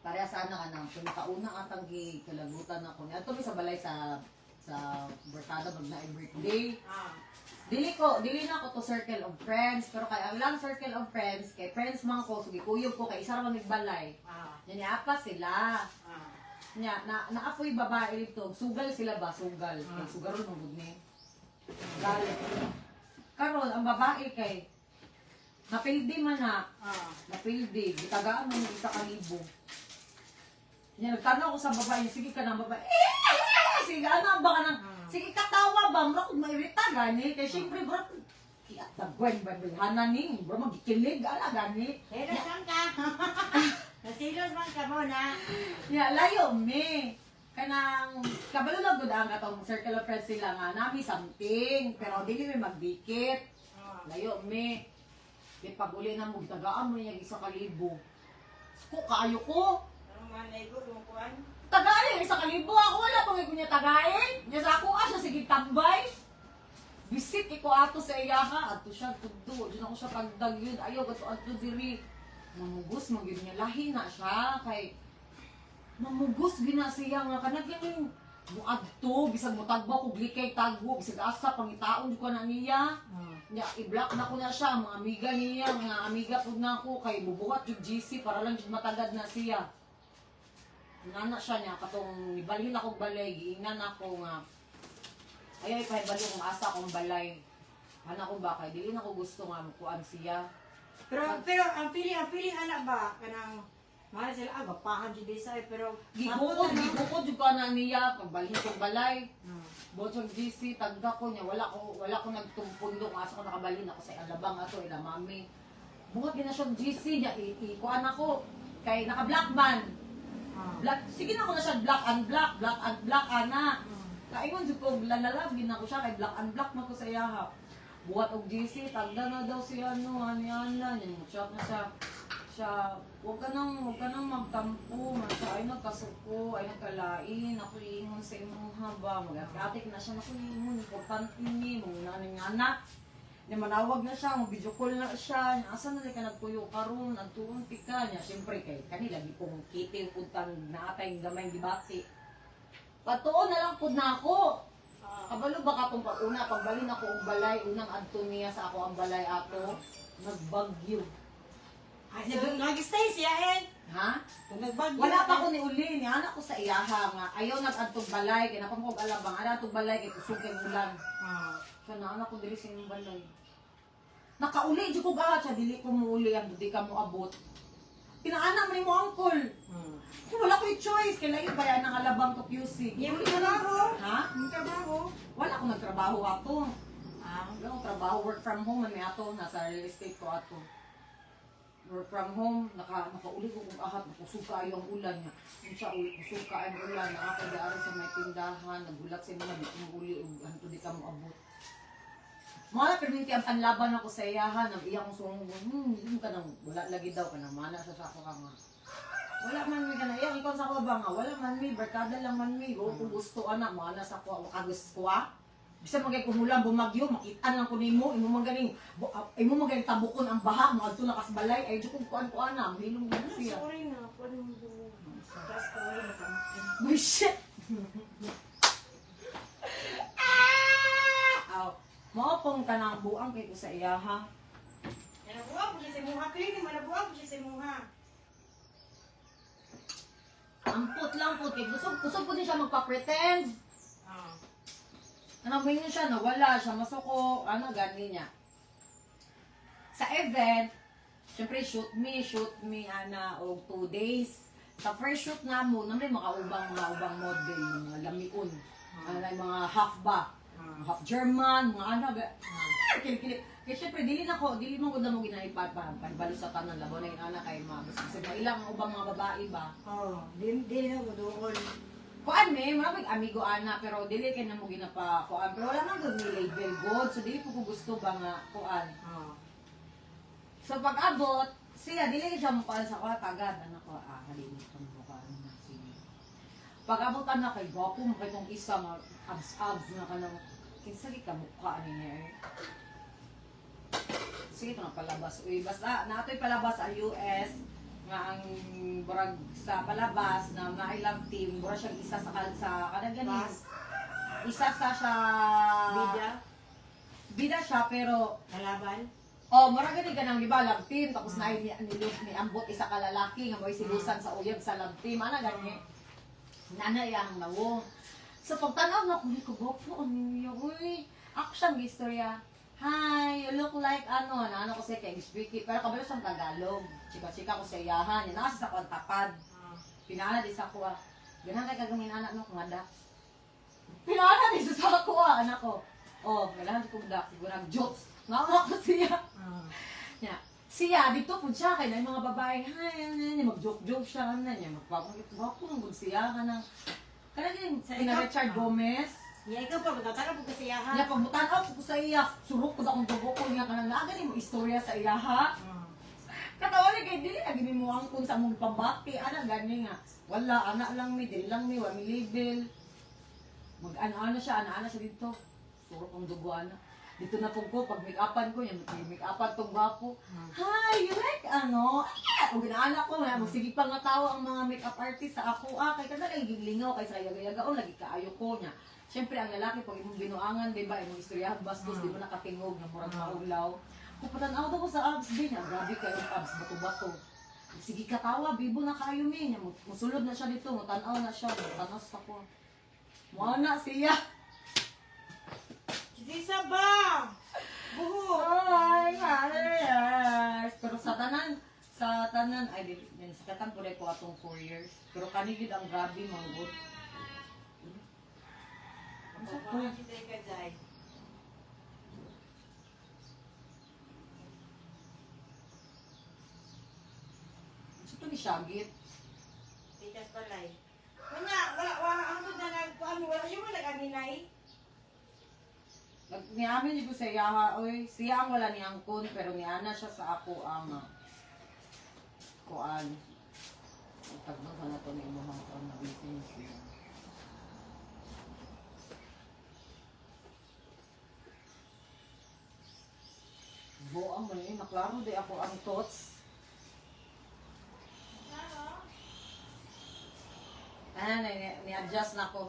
pareha sana ka nang, pinakauna atang gikalagutan ako niya. Ato mi sa balay sa barkada mag na birthday. Ah. Dili ko, dili na ako to circle of friends, pero kay ang lang circle of friends, kay friends mga ko, so gikuyog ko kay isa ra man nagbalay. Ah. Nya niapa sila. Ah. Nya na naapoy babae dito, sugal sila ba, sugal. Kay sugaron man gud ni. Sugal. Karon ang babae kay napildi man na, napildi, gitagaan mo ng 1,000. Nya nagtanaw ko sa babae, sige ka na babae. Eh, sige ano ang baka nang sige katawa ba, mura kog mairita gani kay syempre bro. Kiyat tagwen ba bilhanan ni, bro magikilig ala gani. Silos man ka. Nasilos man ka mo na. Ya, layo me. Kanang kabalo lang gud ang atong circle of friends sila nga nami something pero dili mi magdikit. Layo me. Di pag uli na mo gitagaan mo niya 1,000. Suko kaayo ko. Ano man ay ko kumukuan? Tagain 1,000 ako wala pa ko niya tagain. Niya sa ako ah, siya sige tambay. Bisit iko ato sa iya ha, adto siya tudto, diyan ako siya pagdag yun. Ayaw ato adto diri. Mamugos man gyud niya lahi na siya kay mamugos gina siya nga kanag yung muadto bisag motagbaw kog likay tagwo bisag asa pangitaon ko na niya. Nya i-block na ko na siya mga amiga niya, mga amiga pud na ako kay bubuhat jud GC para lang jud matagad na siya. Nana siya niya katong nibalhin ako balay giingnan ako nga ayaw ipahibalo kung asa akong balay. Ana ko ba kay dili na ko gusto nga mukuan siya. Pero pero ang feeling ana ba kanang mahal sila ah gapahan jud sa pero Gibukod, gibukod jud ko na niya pagbalhin kog balay. Buhat sa GC tagda ko niya wala ko nagtumpundo kung asa ko nakabalhin ako sa alabang ato ila mami. Buhat gina siya og GC niya i kuan ako kay naka-black man. Black sige na ko na siya black and black, black and black ana. Kaingon jud ko lalala gina ko siya kay black and black man ko sa iyaha. Buhat og GC tagda na daw siya no ani ana niya mo chat na siya siya wag ka nang magtampo man siya ay nagkasuko ay nagkalain ako iingon sa imuha ba mag-atik na siya naku iingon importante ni mo na ning anak niya manawag na siya mo video call na siya niya asa na di ka nagpuyo karon adtuon ti ka niya syempre kay kanila di kong kitiw pud tang naatay gamay gibati patuon na lang pud na ako. Kabalo ba ka tong pag-una, pagbalin ako og balay, unang adto niya sa ako ang balay ato, nagbagyo. Ay, so, nag-stay siya eh. Ha? Kung nagbagyo. Wala pa ko ni uli, ni anak ko sa iyaha nga. Ayaw nag-adtog balay, kay napam ko alam bang ana atog balay kay kusog kay ulan. Siya na anak ko diri sa inyong balay. Nakauli jud ko gahat siya dili ko muuli ang di ka mo abot. Pinaana man nimo uncle. Wala ko'y choice kay layo ba yan ang alabang to QC. Yung trabaho. Ha? Yung trabaho. Wala akong nagtrabaho ato. Ah. Wala akong trabaho, work from home man may ato, nasa real estate ko ato. Work from home, nakauli ko kung ahat, nakusog kaayo ang ulan niya. Kung siya uli, kusog kaayo ang ulan, nakakadaara sa may tindahan, nagulat sa mga, di ko uli, ug hanto di ka mo abot. Mga na, perminti ang panlaban ako sa iyahan, ang iyang sungog, yun ka nang, wala lagi daw, ka nang mana siya sa ako ka nga. Wala man mi kana iyang ikaw sa ako ba nga, wala man mi, barkada lang man mi, go kung gusto anak, mga na sa ako, wa ka gusto ko ah. Bisa magay kumulan bumagyo, makita lang ko nimo, imo man ganing imo man ganing tabukon ang baha, mo adto na kas balay, ay jud kung kuan kuan na, mahilom na siya. Sorry na. Kuan mo buo. Tapos sorry na. Bullshit. Ah! Aw, mao pong kanang buang kay ko sa iya ha. Nabuang po siya sa imuha. Feeling mo, nabuang po siya sa imuha. Ampot lang po kay kusog kusog po din siya magpa-pretend. Ano mo siya nawala siya masuko, ano gani niya. Sa event, syempre shoot me ana og 2 days. Sa first shoot na mo, na may makaubang model, mga lamion. Ano na yung mga half ba? Half German, mga ano, kilikili. Kaya syempre, dili na ko, dili mo ko na mo ginaipat pa, pahibalo sa tanan, labaw na yung ana kay mga, kasi mailang ang ubang mga babae ba? Oo. Di, di na mo doon. Kuan me, marami amigo ana, pero dili kay na mo ginapa kuan. Pero wala man gud ni label god, so dili po ko gusto ba nga kuan. So pag abot, siya dili siya mo kuan sa kuan tagad ano ko ah halin ko mo kuan na sige. Pag abot na kay gwapo mo kay tong isa nga abs-abs nga kanang kinsa gi ka mukha ani niya eh. Sige ito nga palabas. Uy, basta naatoy palabas ang US nga ang burag sa palabas na My Love Team, mura siyang isa sa sa kanang ganin. Bas. Isa sa siya Bida. Bida siya pero Kalaban. oh, mura gani ka nang giba love team tapos na ni ni, ni ambot isa ka lalaki nga mo'y silusan sa uyab sa love team ana gani. Nana iyang nawong. So pagtanaw na ko ko gwapo ang niyo uy. Ako siyang istorya. Hi, you look like ano, na ano ko siya kay English speaking, pero kabalo siyang Tagalog. Chika-chika ko sa iyahan, yan nasa sa kuwan tapad. Pinana di sa ako ah. Ganahan kay kagamin anak no kung adak. Pinana di sa ako ah, anak ko. Oh, ganahan ko dak, siguro nag jokes. Nga ko siya. Nya, siya dito pud siya kay na mga babae, hi, ano niya, mag-joke-joke siya ano niya, magpapakit gwapo ang gud siya kanang kanang din Sa na ikaw- Richard Gomez. Niya ikaw pa magtatara po kasi ha. Nya pagbutan-aw ko sa iya, surok ko akong dugo ko niya kanang naa gani mo istorya sa iya ha. Katawa ni kay dili lagi mo angkon sa among pabati ana gani nga. Wala ana lang mi, dili lang mi, wa mi label. Mag ano-ano siya, ana-ana siya dito. Surok ang dugo ana. Dito na pug ko pag make-upan ko, yan make-upan tong gwapo. Hi, you like ano? Ah, ug ginaana ko nga magsige pa nga tawa ang mga make-up artist sa ako ah kay kada kay giglingaw kay sa yaga-yaga lagi kaayo ko niya. Siyempre ang lalaki pag imong binuangan, di ba, imong istoryahan bastos, di ba nakatingog nga murag maulaw. Kung patan-aw daw ko sa abs din niya, grabe kayo abs bato-bato. Sige katawa, bibo na kayo mi. Niya, musulod na siya dito, mutanaw na siya, mutanaw sa ko. Muana siya. Sa ba? Buho. Ay, yes. Pero sa tanan, ay, di, yan, sa katan po ko atong 4 years. Pero kanigid ang grabe, mga good. Ano sa to? Ano sa to ni Shagit? Tikas balay. Wala, wala, wala, ang na nagkuan, wala siya mo nag-aminay. Niamin ko sa iya, oy, siya ang wala ni angkon, pero niana siya sa ako ang kuan. Tagno sa na to ni imong kuan na business. Buang man eh, naklaro di ako ang thoughts. Ah, ni-adjust na ako.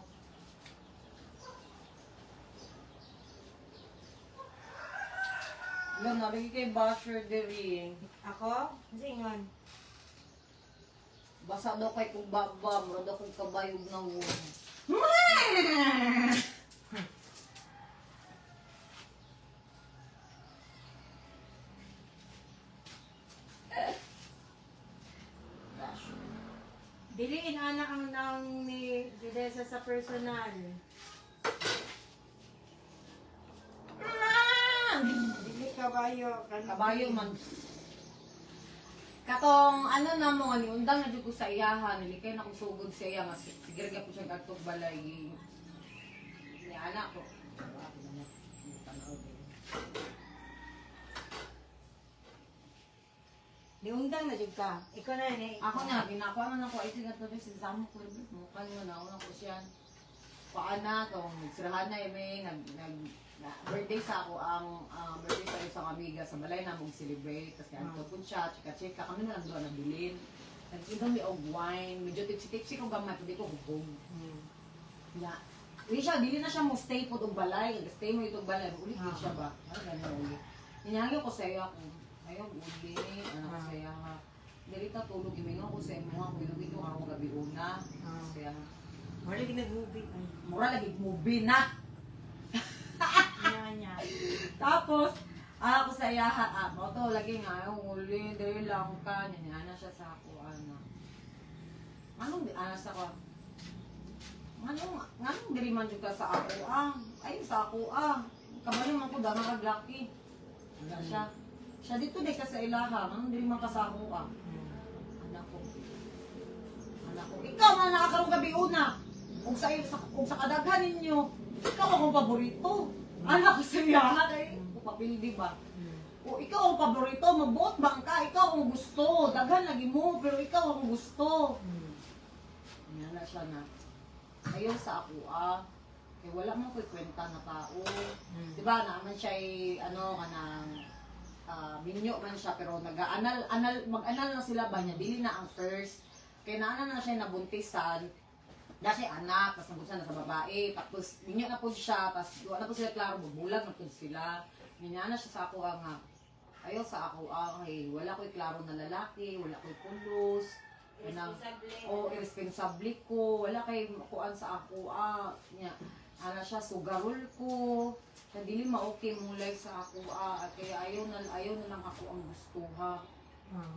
Wala, nalagay kay basher diri. Ako? Singon. Basa daw kay kong baba, mura daw kong kabayog na won. Basher. Dili inana ang nang ni Didesa sa personal. Dili kabayo. Kabayo man. Katong ano na mo ni undang na jud ko sa iyaha, nilikay na kong sugod sa iya, mas sige ra gyapon siya kadtong balay. Ni anak ko. Diundang na jud ka. Ikaw na ni. Ako na, ginakuha man ako, ay sigat na si Samo ko, mukha nyo na, una ko siya. Paan na, tong nagsirahan na, eh, may, nag, nag, na, birthday sa ako, ang birthday sa isang amiga, sa balay na mong celebrate, tapos kaya po siya, chika-chika, kami na lang doon nabilin. Nag-inom mi og wine, medyo tipsy-tipsy ko gamay, pwede ko hubog. Na, di siya, dili na siya mo stay po og balay, stay mo itong balay, ulit din siya ba? Ano ganun uli. Inahagyo ko sa iyo ako, ayaw uli, ano ko sa iya ha. Dili ta tulog, imingon ko sa imo nga, kuyugin ko karong gabi una. Siya, Wala gid nag-movie. Ay, mura lagi movie na. Ano niya. Tapos, ako sa iya ha, mo to lagi nga, ayaw uli, dili lang ka, niya na siya sa ako, ano. Anong di, ana sa ko? Nganong, nganong diri man jud ka sa ako, ah. Ay, sa ako, ah. Kabalo man ko, dama kag laki. Wala siya. Siya dito di ka sa ilaha, nganong diri man ka sa ako, ah. Anak ko. Anak ko. Ikaw man nakakarong gabi una. Ug sa kadaghan ninyo, ikaw akong paborito. Anak ko sa iya, kay papil di ba? O ikaw ang paborito, mabuot bang ka? Ikaw ang gusto. Daghan lagi mo, pero ikaw ang gusto. Yan na siya na. Ayaw sa ako ah. Kay wala man ko'y kwenta na tao. Di ba, naaman siya ay, ano, kanang, minyo man siya, pero nag-anal, anal, mag-anal na sila ba niya, dili na ang first. Kaya naana na siya nabuntisan, na siya anak, tapos nabuntisan na sa babae, tapos minyo na po siya, tapos wala na po sila klaro, bubulag na po sila. Minyo na siya sa ako ah, nga, ayaw sa ako ah, kay wala ko'y klaro na lalaki, wala ko'y pulos, kanang, o irresponsable ko, wala kay kuan sa ako ah, niya. Ana siya sugarol ko. Siya dili ma-okay mong life sa ako ah, at kaya ayaw na lang ako ang gusto ha.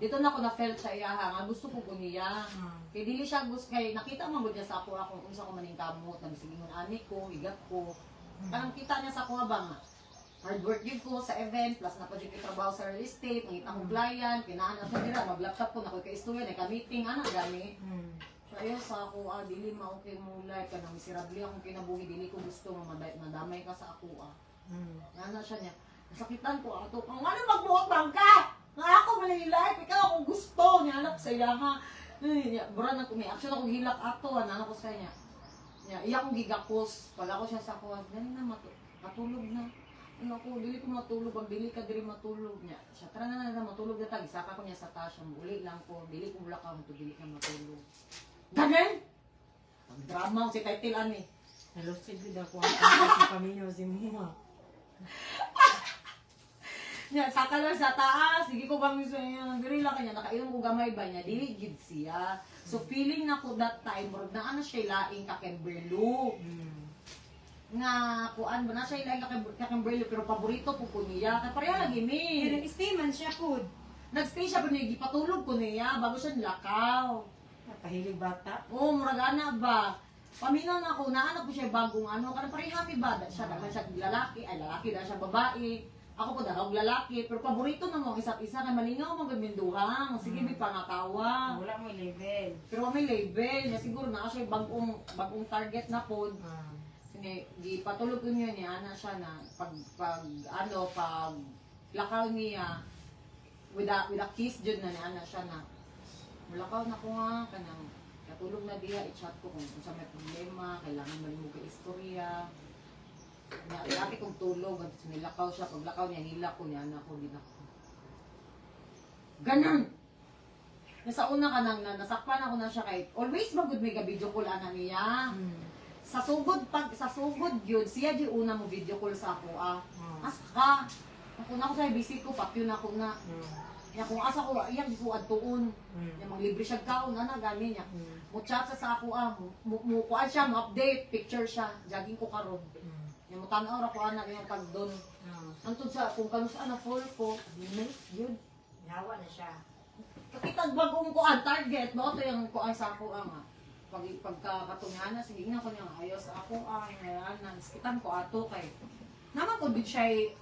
Dito na ako na felt sa iya ha, nga gusto ko ko niya. Kay dili siya gusto kay nakita man gud niya sa ako akong unsa ko maning kamot, nagsigingon ani ko, higat ko. Parang kita niya sa ako ba nga. Hard work yun ko sa event, plus na pa jud ko trabaho sa real estate, nangita akong client, kinaan na siya dira, mag-laptop ko, nakoy ka-istorya, nagka-meeting, ana gani. So ayaw sa ako, ah, dili ma-okay mo life, kanang miserable akong kinabuhi, dili ko gusto nga madamay ka sa ako, ah. Nga na siya niya, nasakitan ko ato, kung ano magbuhat bang ka? Nga ako man yung life, ikaw akong gusto, niya anak sa iya ha. Ay, niya, bura na ko, may action ako hilak ato, ah, ko sa niya. Niya, iya akong gigakos, pala ko siya sa ako, ah, dali na, matulog na. Ano ako, dili ko matulog, pag dili ka dili matulog niya. Siya, tara na na, na, matulog na tag, isaka ko niya sa taas, siya, uli lang ko, dili ko mula ka, dili ka matulog. Ganun! Ang drama si title ani. Nalusid gud ako ang sa paminaw si Mua. Niya, saka lang sa taas, sige ko bang sa iya, diri lang kanya, nakainom ko gamay ba niya, dili gid siya. So feeling na ko that time, murag naa na siya laing ka Kimberlo. Nga kuan ba na siya laing ka Kimberlo pero paborito ko niya. Kay pareha lagi mi. Pero stay man siya pud. Nagstay siya pero gipatulog ko niya bago siya nilakaw. Pahilig bata. Oo, murag ana ba. Paminaw na ako, naana po siya bagong ano, kanang parehami ba, da siya daghan siya lalaki, ay lalaki da siya babae. Ako po daghan lalaki, pero paborito na mo ang isa't isa kay malingaw man gud minduhang. Sige mi pangatawa. Wala mo level. Pero wa may label, na siguro na siya bagong bagong target na pod. Sige, gipatulog ko niya niya ana siya na pag pag ano pag lakaw niya with a kiss jud na niya ana siya na mulakaw na ko nga kanang katulog na diha i-chat ko kung unsa may problema kailangan man mo kay istorya niya dati kong tulog at nilakaw siya paglakaw niya nila ko niya anak ko di na ko ganun. Nasa una ka nang na, nasakpan ako na siya kay always magud may ga video call ana niya. Sa sugod pag sa sugod yun siya di una mo video call sa ako ah. Asa ka? Ako na ako sa busy ko papyo na ako na. Nya kung asa ko iyang ko adtuon. Nya maglibre siya kaon ana gani niya. Mo chat siya sa ako ah, mo kuan siya, mo update picture siya, jogging ko karon. Nya mo tan-aw ra ko ana yung pag doon. Antod sa kung kanus ana full ko, di yun. Nawa na siya. Kakita bagong kuan target mo to yung kuan sa ako ang ah. Pag pagka katungana sige na ko niya ayaw sa ako ang ah, kitan ko ato kay naman ko din siya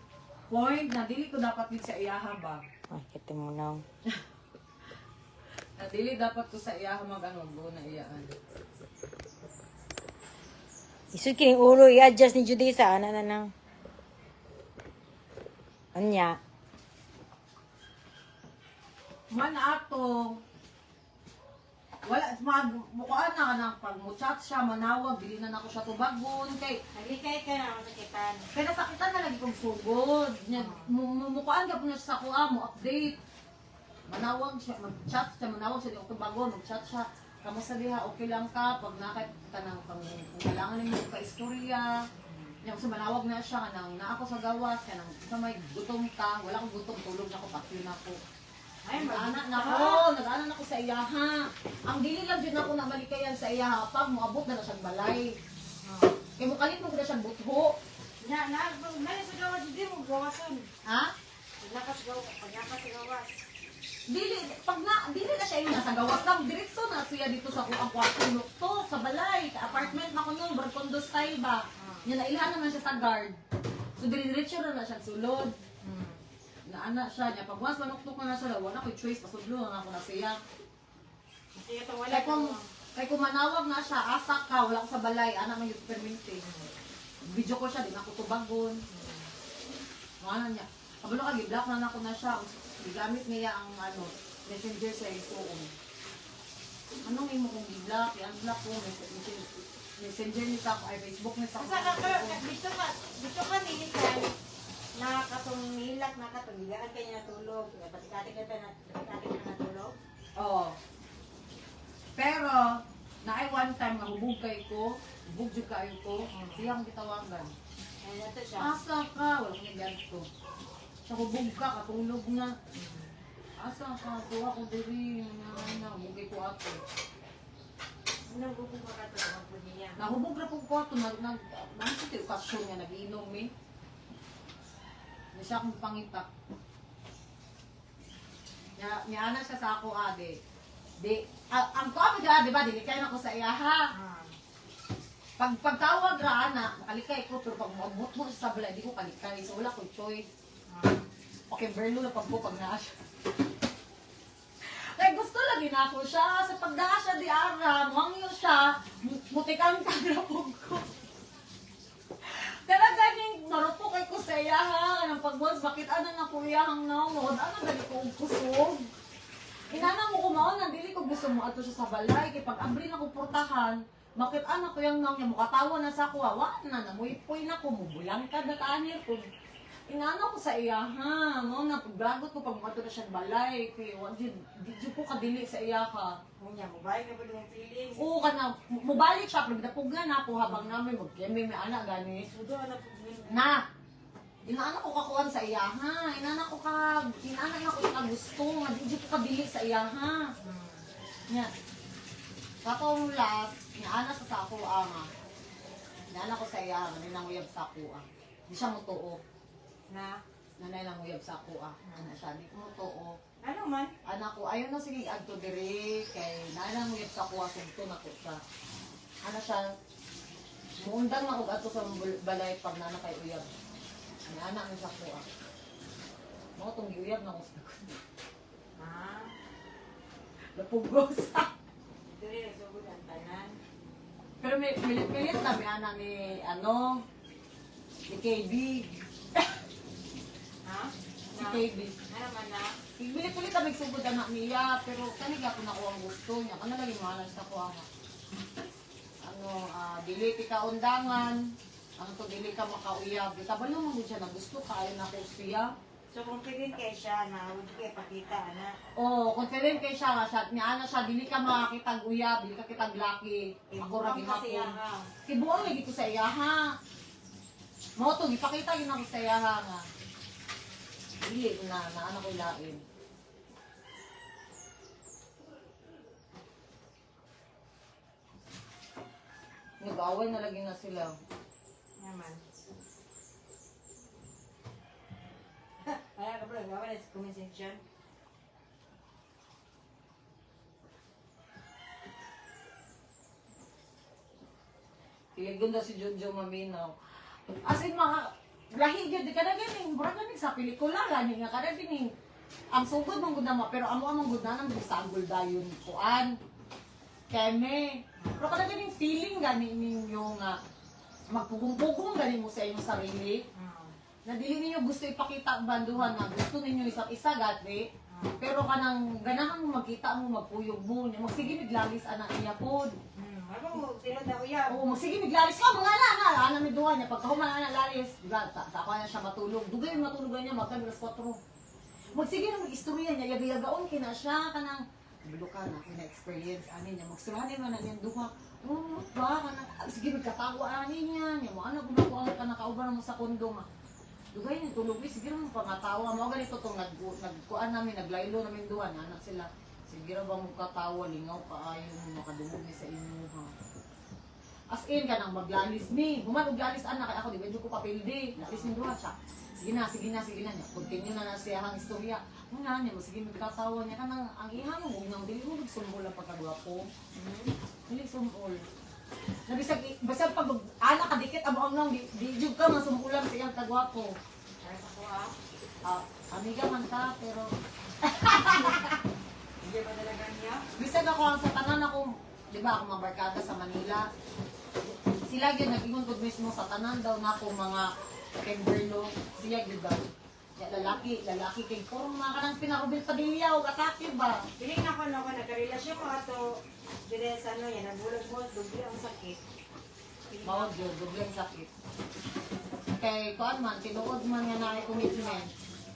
point na dili ko dapat din sa iyaha ba. Ay, kiti mo na. Na dili dapat ko sa iyaha mag ano go na iyaan. Isud kining ulo, i-adjust ni Judisa. Ana na nang. Anya. Man ato wala mag mukuan na kanang pag mo chat siya manawag dili na nako siya tubagon kay Naglikay ka na masakitan. kaya nasakitan na lagi kong sugod. Nya, mumukuan ka po na siya sa kuha, mo update. Manawag siya, mag-chat siya, manawag siya, di ako tubagon, mag-chat siya. Kamusta diha, okay lang ka, pag nakay kanang kung kailangan nimo ka istorya. Nya kasi manawag na siya kanang naa ako sa gawas, kanang sa may gutom ka, wala akong gutom, tulog na ako, patyo na ako. Ay, Nag-ana na ako, nag-ana na ako sa iyaha. Ang dili lang jud nako na malikayan sa iyaha pag moabot na na siyang balay. Kay mo kalit mo na siyang butho. Na, na, na, sa gawas, hindi mo gawason. Ha? Pag sa gawas, pag naka sa gawas. Dili pag na dili na siya yung nasa gawas lang diretso na siya dito sa kuang kwarto nukto sa balay ka apartment na ko nun bar condo style ba nya nailhan naman siya sa guard so dire-diretso na na siya sulod na ana siya niya pag once manuktok na na siya wala ko'y choice pasudlo na ako na siya Sige, ito wala. Kay kung manawag na siya asa ka wala ko sa balay ana man yung permente video ko siya di na ako tubagon. Mga niya kabalo ka gi-block na nako na siya gigamit niya ang ano messenger sa isuon. Anong imo kong gi-block i-unblock ko message Messenger ni sa ako, ay Facebook ni sa ako. Asa ka ka dito ka nilikan na katong nilak na katong higaan kay natulog. Pati-ati ka na pati ka natulog. Oo. Pero, naay one time nga hubog kay ko, hubog jud kaayo ko, siya akong gitawagan. Ay ato siya. Asa ka? Wala ko nagyan ko. Sa hubog ka, katulog na. Asa ka? Tuwa ko diri, na na, hubog ko ato. Unang bubog ka kato ang pud niya. Nahubog ra pud ko ato, nag nag nag sa okasyon nga nagiinom mi. Di siya akong pangita. Nya niana siya sa ako ade. Di ang kuha mo di ba dili kay na ko sa iya ha. Ah. Pag pagtawag ra ana, makalikay ko pero pag moabot mo sa balay di ko kalikay. So wala ko choice. Okay, berlo na pag ko pag naa siya. Kay gusto lagi na ako siya. Sa pagdaa siya di ara, mangyo siya, mutikan ka na po ko. Pero ganing marupo kay ko sa iya ha. Kanang pag once makita na na kuya ang naon, ano dali ko og kusog. Inana mo kumaon na dili ko gusto mo ato siya sa balay kay pag abri na ko portahan, makita na ko yung naong niya mukatawa na sa ako, wa na namuipoy na ko mubulang ka na kaanir ko. Inana ko sa iya ha, mao na pagbragot ko pag moadto na siya sa balay kay wa jud di jud ko kadili sa iya ka. Unya mo bay ka ba yung feelings? Oo ka na, mubalik siya, pero ginapugan na ako habang namin magkeme may anak gani. Sudo na pud ni. Na, inaana ko kakuan sa iya ha, inaana na ko ka gusto, nga di jud ko kadili sa iya ha. Nya. Katong last, inaana sa ako nga. Inaana ko sa iya nga, ninanguyab sa ako ah. Di siya motuo. Na Nanay lang uyab sa ako ah. Ana siya, di ko motuo. ano man? Anak ko, ayaw na sige adto diri kay nalang uyab sa ako sugto na ko siya. Ana siya, muundang na ko adto sa balay pag nana kay uyab. Ana na sa ako ah. Mao tong giuyab na ko sa Ah, Napugos. diri sugod ang tanan. Pero may pilit-pilit na may ana ni ano ni KB. Ha? Si KB. Ano man na? Pilit-pilit na magsugod anak niya, pero kanig ako na ko ang gusto niya. Kana lagi mahalan sa ko ang ano, dili ti ka undangan, ang to dili ka makauyab. Di ka ba naman gud siya na gusto kaayo na ko siya. So kung pili kay siya na huwag kay pakita ana. Oh, confident kay siya nga siya, niya ana siya dili ka makakitag uyab, dili ka kitag laki. Ako ra Kasi gihapon. ha. Kibuang lagi ko sa iya ha. Mao to gipakita gyud ako sa iya ha nga. Dili na na ana ko lain. Nag-away na lagi na sila. Naman. Kaya ka bro, gawa na sa comment section. Kaya ganda si Jojo Maminaw. As in, mga, lahi gyud ka na ganing, mura ganing sa pelikula, gani nga kada dining. Ang sugod mong gud na ma, pero amo among gud na nang bisagol dayon kuan. Keme. Pero kada ganing feeling gani ninyo nga magpugong-pugong gani mo sa inyong sarili. Na dili ninyo gusto ipakita ang banduhan na gusto ninyo isa't isa gati. Pero kanang ganahan mo magkita mo magkuyog mo, nya magsige miglalis ana niya pod. Ano mo, sino daw yan? Oo, magsige miglalis ka mga ana na, ana mi duha niya pagkahuman ana lalis, di ba? Sa ako na siya matulog. Dugay matulog niya magka alas 4. Magsige na mag-istorya niya, yaga-yagaon kina siya kanang bilo ka na ako na experience ani niya magsurahan man na niyang duha. Oo, ba kanang sige magkatawa ani niya, niya mo ana gud ako ang kanakauban mo sa kondo nga. Dugay ni tulog eh, sige mo pangatawa mo ganito tong nag nagkuan namin naglaylo namin duha na anak sila. Sige ra ba mo katawa lingaw kaayo mo makadungog ni sa inyo ha. As in kanang maglalis ni. Human og lalis anak kay ako di medyo ko papildi. Lalis ni duha siya. Sige na, sige na, sige na niya. Continue na na siya ang istorya. Muna niya mo sige magkatawa niya kanang ang ihang mo nang dili mo sumbol ang pagkagwapo. Dili sumbol. Nabisag bisag pag ana ka dikit amo ang nang di, di jud ka masumbulan sa iyang kagwapo. Para sa ko ah. Ah, amiga man ta pero Hindi ba talaga niya? bisag ako ang sa tanan ako, di ba ako mga barkada sa Manila. Sila gyud nag-ingon gud mismo sa tanan daw nako mga Kimberlo, siya gyud daw. Ya, lalaki, lalaki kay forma kanang pinakubil Padilla og atake ba. Piling na ko na ako, nagkarelasyon ko ato, dire sa ano yan, nagbulag mo, dubli ang sakit. Mao gyud, dobleng sakit. Kay kuan man, tinuod man nga naay commitment.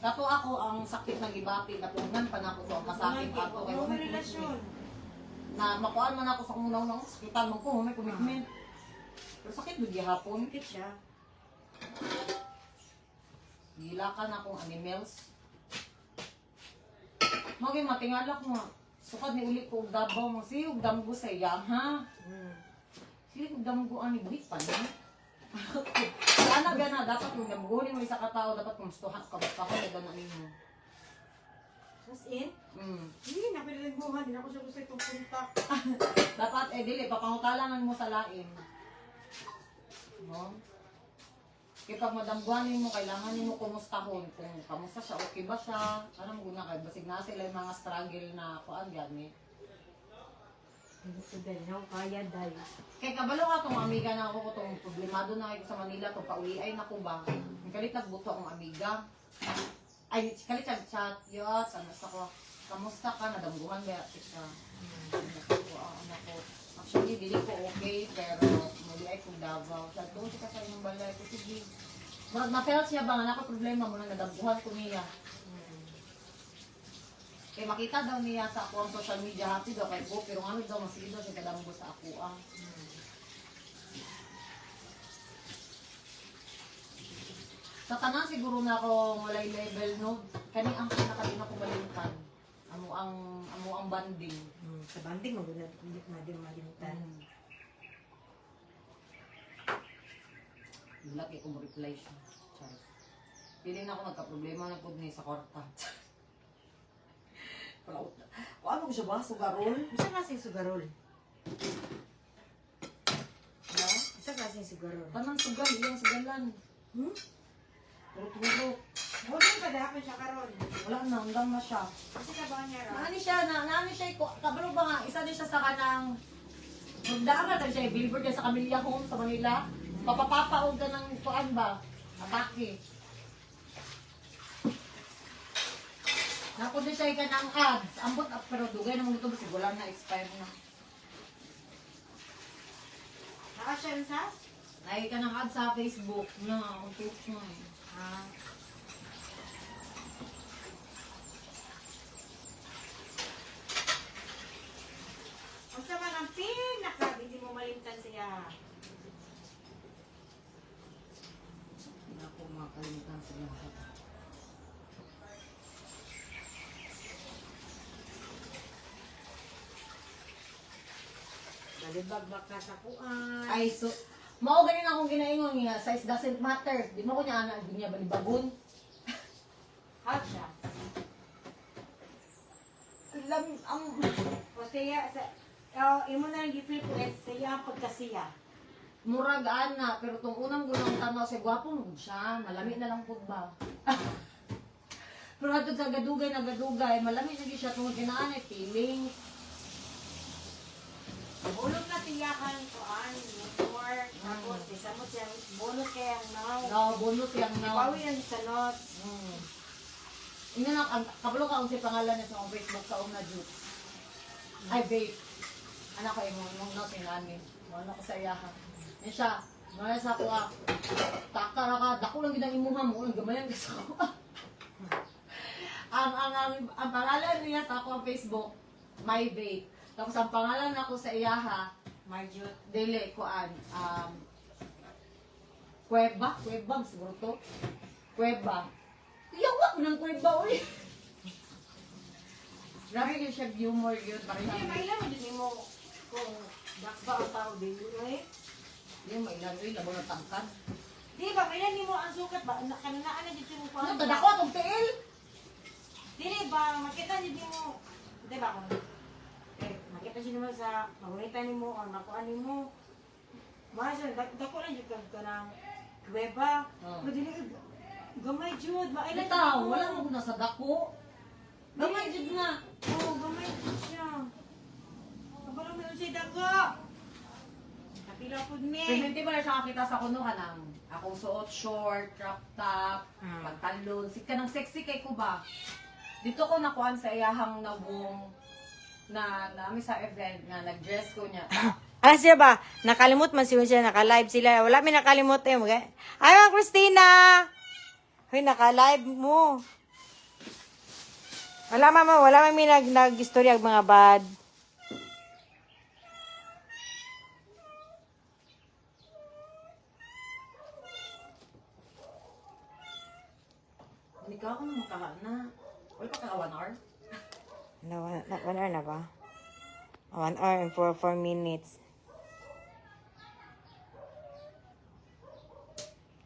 Kato ako ang sakit ng gibati, napugnan pa nako to ang masakit ato kay Wala wa may may relasyon. commitment. Na makuan man ako sa kung unang sakitan man ko, may commitment. Pero sakit gud gihapon. Sakit siya. Gila ka na akong animals. Maging matingalak mo. Sukad ni uli ko og Davao mo si og damgo sa iya ha. Sige og damgo ani buhit pa ni. Sana gana dapat kung damgo ni mo isa ka tawo dapat kumustuhan ka ba pa ko na nimo. As in? Hindi, napilibuhan. Hindi ako siya gusto itong punta. Dapat eh dili papangutalangan mo sa lain. No? Kaya pag madamguan nimo kailangan nimo kumustahon kung kamusta siya, okay ba siya, ano mo guna kay basig na sila yung mga struggle na kuan gani. Hindi ko dahil na ako kaya dahil. Kay kabalo ka tong amiga na ako ko tong problemado na kayo sa Manila tong pauwi ay nako ba. Ang kalit nagbuto akong amiga. Ay kalit chat chat yot sa nasa ko. Kamusta ka nadamguhan ba ka? Ako, ah, anak ko. Actually dili ko okay pero muli ay kong Davao. Sa doon ka sa inyong balay ko sige. Murag na-felt siya ba nga nako problema mo na nadamguhan ko niya. Kay makita daw niya sa ako ang social media happy daw kay ko pero ngano daw masige daw siya kadamgo sa ako ah. Sa tanan siguro na ako walay level no. Kani ang pinaka di na ko malimtan. Amo ang banding. Sa banding, maganda na din malimtan. Laki ko mo reply siya. Charles. Pili na ako nagka-problema na pud ni sa kwarta. Wala ko. Ano ko siya ba? Sugarol? Isa kasi sugarol. No? Isa kasi sugarol. Tanang sugal, iyang sugalan. Hmm? Turok-turok. Huwag pa dahapon siya karon. Wala na, undang na siya. Kasi ka ba niya ra? Naani siya, na, naani siya, kabalo ba nga, isa din siya sa kanang, magdaan na siya, billboard niya sa Camellia Home sa Manila. Papapapaog ka ng kuan ba? Atake. Napo din siya ka ng ads. Ambot, ah, pero dugay naman ito, kasi wala na, expire na. Naka siya sa? Ay ka ng ads sa Facebook na, akong post mo eh. Ah. Unsa man ang pinaka hindi mo malimtan siya? Hindi ako makalimutan sa lahat. Balibag ba ka sa kuan? Ay, so, mao ganin akong ginaingon nga, size doesn't matter. Di mo ko niya ana, di niya balibagon. How siya? Lam, ang, O siya sa oh, imo na lang gi-feel ko eh, siya ang pagkasiya. Murag ana, pero tong unang gunang tanaw siya, gwapo mo gud siya, malami na lang pud ba. Pero adto sa gadugay na gadugay, malami na gyud siya tungod kay naa na feelings. Ulog na siya kan kuan, more tapos isa mo siya bonus kay ang now. No, bonus yang now. Bawi yan sa notes. Ina na ang kabalo ka unsay pangalan niya sa akong Facebook sa una Jutes. Ay babe. Anak ko imo imong note ni nani. Mo na ko sa iyaha. Yan siya. Mo na sa ako ah. Taka ra ka, dako lang gid ang imuha mo, ang gamayan ka sa ako. Ang pangalan niya sa ako ang Facebook, my babe. Tapos ang pangalan nako sa iyaha, Marjot. dili kuan Kuweba, Kuweba siguro to. Kuweba. Yawa ko ng kuweba uy. Grabe kayo siya humor yun. Hindi, Parang mailan mo din mo kung dak ba ang tao din eh. Hindi mo ilan uy, labo ng tangkad. Di ba, mailan nimo ang sukat ba? Na, kananaan na dito mo Ano, tada ko atong tiil. Dili ba, makita dito mo, di ba kung, eh, makita dito mo sa, magunita nimo or makuha nimo. Mga siya, dako lang jud ka ng kuweba. Oh. Pero dili, gamay jud, mailan Bitaw, wala mo na sa dako. Gamay jud na. Oo, gamay jud siya. Kabalo mo yun siya dako. Kapila po ni. Pero hindi ba na siya kakita sa kuno ka ng akong suot short, crop top, pantalon. Sika ng sexy kay ko ba? Dito ko nakuan sa iyahang nabong na nami sa event nga nag-dress ko niya. Ala siya ba? Nakalimot man siya siya, naka-live sila. Wala may nakalimot eh. Ay, Ma'am Christina! Hoy, naka-live mo. Wala mama, wala man may nag-istorya mga bad. Hindi ka ako nang makahana. Wala pa ka 1 hour? Na, 1 hour na ba? 1 hour and 4 minutes.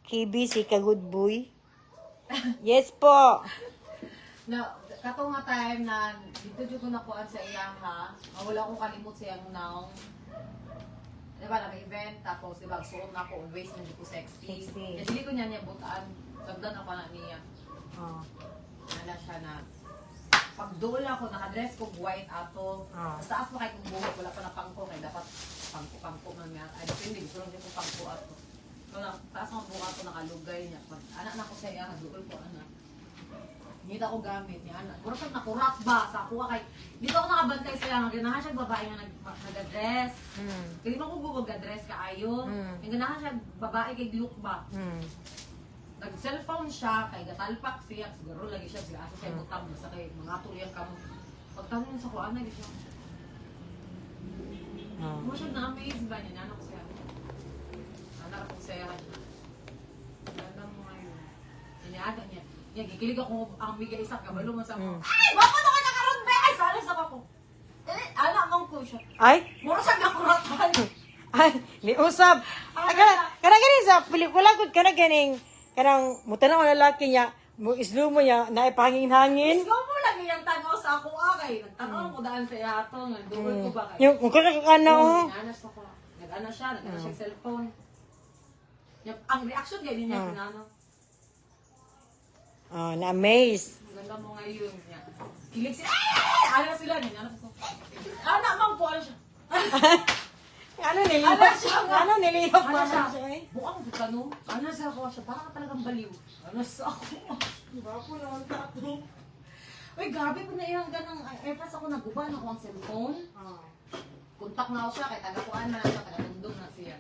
KB, si ka good boy. Yes po. Na, kato nga time na dito jud ko nakuan sa iya ha. Ah, wala akong kalimot sa iyang naong. Di ba, naka-event, tapos di ba, suot na ako, always na ko sexy. Sexy. Kaya dili ko niya niya butaan. Sagdan ako na niya. Oh. Ana siya na, pag dool ako, nakadress ko white ato. Ah. Basta taas pa kay kong buhok, wala pa na pangko, kay dapat pangko-pangko man nga. Ay, depende, gusto lang din ko pangko ato. So, na, taas ang buhok ato, nakalugay niya. Pag, anak na ko sa iya, dool ko, anak. Hindi ako gamit niya, anak. Puro siya nakurat ba sa ako kay dito ako nakabantay sa iya, ganahan siya babae nga nag-dress. Kaya di ba ko dress kaayo. Yung ganahan siya babae kay look ba. Nag-cellphone siya, kay gatalpak siya, siguro lagi siya, siya asa siya butang, basta kay mga tuliyang kamo. Pagtanong sa kuan, lagi siya, Oh. mo siya na-amaze ba niya, nanak siya. Anak ko siya niya. Ganda mo ngayon. Iniaga niya. Niya, gikilig ako ang miga isa, kabalo man sa ako. Ay, wako na ka nakaroon ba? Ay, sana sa ako. Eh, anak mong ko siya. Ay, Muro siya nakuratan. ay, niusap. Ay, kana, kana ganing sa pelikula gud kana ganing kanang mutanaw ang lalaki niya, mo islo mo niya, naipahangin-hangin. Ikaw mo lagi yung tanaw sa ako, ah, kay. Nagtanaw ko daan sa iya to. Nagduol ko ba kay. Yung kung kana ano, oh. Nag-anas ako. Nag-ano siya, nag-ano siya cellphone. Ang reaction ganyan niya, pinano. Oh, na-amaze. Ang ganda mo ngayon niya. Kilig sila. Ay! Ay! Ano sila niya? Ano ko? Anak mang po, ano siya? Ano niliyok? Ano siya nga? Ano niliyok Ano pa siya? siya eh? Buang ko no? Ano sa ako siya? Parang ka talagang baliw. Ano sa ako? Bapo na ang tato. Uy, grabe po na iyang ganang airpods ako naguban ako ang cellphone. Oh. Kontak na ako siya kay taga-kuan man siya, taga-tundong na siya.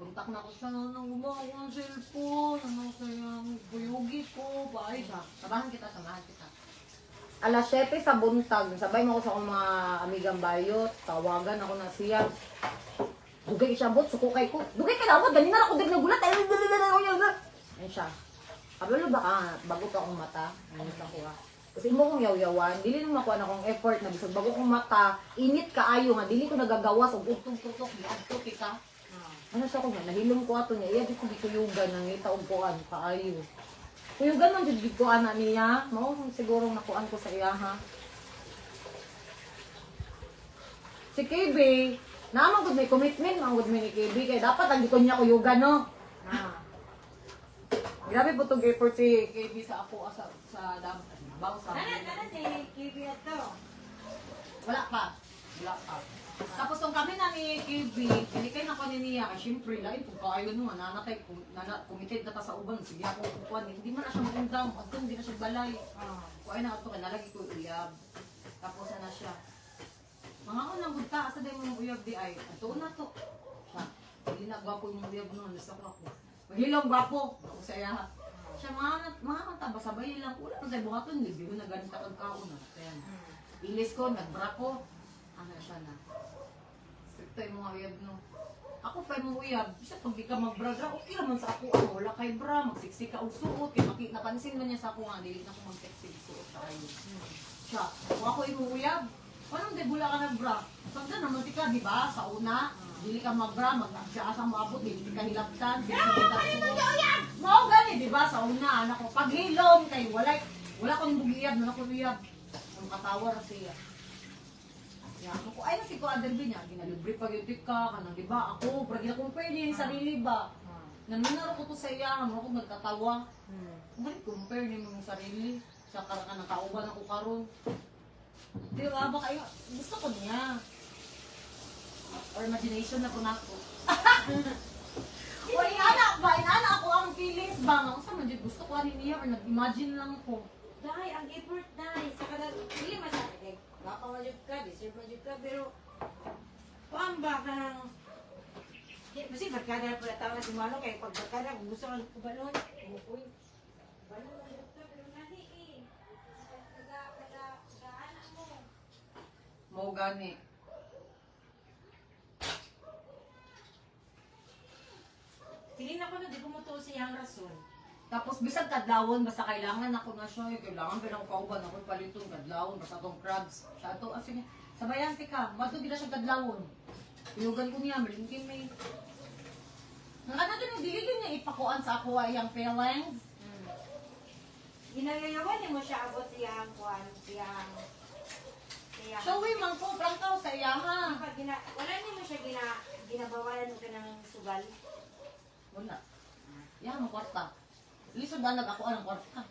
Kontak na ako siya, nang gumawa ako ng cellphone, ano siya, buyugi ko, baay siya. Samahan kita, samahan kita. Alas 7 sa buntag, sabay mo ako sa akong mga amigang bayot, tawagan ako na siya. Dugay siya bot, suko kay ko. Dugay kay dapat, ganina na ako dag nagulat. Ay, ay, siya. Kabalo ba ka, bago pa akong mata. Ano sa kuha. Kasi mo kong yaw-yawan, dili nung makuha na akong effort na bisag bago kong mata, init kaayo nga, dili ko nagagawas, og ugtong tutok, giadto kita. Ano sa ko nga, nahilom ko ato niya, iya di ko gikuyugan, nangita og kuan, kaayo. Kuyugan man jud gid ko ana niya, mao siguro nakuan ko sa iya ha. Si KB, naman gud may commitment, man gud may ni KB kay dapat ang gikon niya kuyugan no. Grabe po tong effort si KB sa ako, ah, sa Davao sa Nana, nana si KB ato. Wala pa. Wala pa. Tapos nung kami na ni KB, kinikay na ko ni niya, kasi syempre, lain kung kaayo no, nanatay, nana, committed na ta sa uban, sige ako kukuan, hindi man na siya maundang, adto hindi na siya balay. Kuay na ato kay nalagi ko uyab. Tapos ana siya. Mga ko nang gudta, asa day mo ng uyab di ay, adto na to. Siya, hindi na gwapo yung uyab noon, nasa ko ako. Maghilom gwapo, ako sa iya. Siya mga mga kanta sabay lang wala man tay buhaton, libre na ganit kag kaon na. Ayan. Ilis ko, nagbra ko. Ano siya na. Stricto yung mga uyab no. Ako pa yung uyab, siya pag di ka magbra, okay raman sa ako, ano, wala kay bra, magsiksik ka og suot, kay maki, napansin man niya sa ako nga, dili na ako magsiksik suot sa kayo. Siya, kung ako imong uyab, anong di bula ka nagbra? Pagda naman ti ka, di ba, sa una, dili ka magbra, mag siya asang maabot, dili ka hilabtan, siksik ka suot. Mao gani, di ba, sa una, anak ko, paghilom, kay walay, wala akong bugiyab, na ako uyab. Ang katawa ra siya. Ya, ako ko ay na si ko Adelby niya, ginalibre pa gyud ka kanang di ba ako, pero gina-compare niya yung sarili ba. Nanunaro ko to sa iya, mo ako nagkatawa. Bakit compare niya yung sarili sa karakan ng kauban ako karon. Di ba baka gusto ko niya. Or imagination na po na ako. O inana ba, inana ako ang feelings ba nga unsa man jud gusto ko ani niya or nag-imagine lang ko. Dai, ang effort dai sa kada dili man sa kay baka man jud ka, deserve man jud ka pero Kuan ba ka ng... Kasi barkada na pala tawag si Mano kay pag barkada kung gusto kang kubalon. Uy. Balon na siya, pero nani eh. Naga, mo. Mao gani. Pilin ako na, di ko mo sa iyang rason. Tapos bisag kadlawon basta kailangan ako na siya, eh, kailangan pero ako kauban ako paliton kadlawon basta atong crabs. Siya ato ah, sige. Sabayan ka, madto gid na siya kadlawon. Uyugan ko niya, malingkin may. Nang ano din dili gyud niya ipakuan sa ako ay ang feelings. Ginagayawan mo siya abot siyang kuan, siyang siyang. Showy man ko prangkaw sa iya ha. Kapag wala nimo siya ginabawalan og kanang sugal. Wala. Ya mo kwarta. Lisod na ako anong kwarta.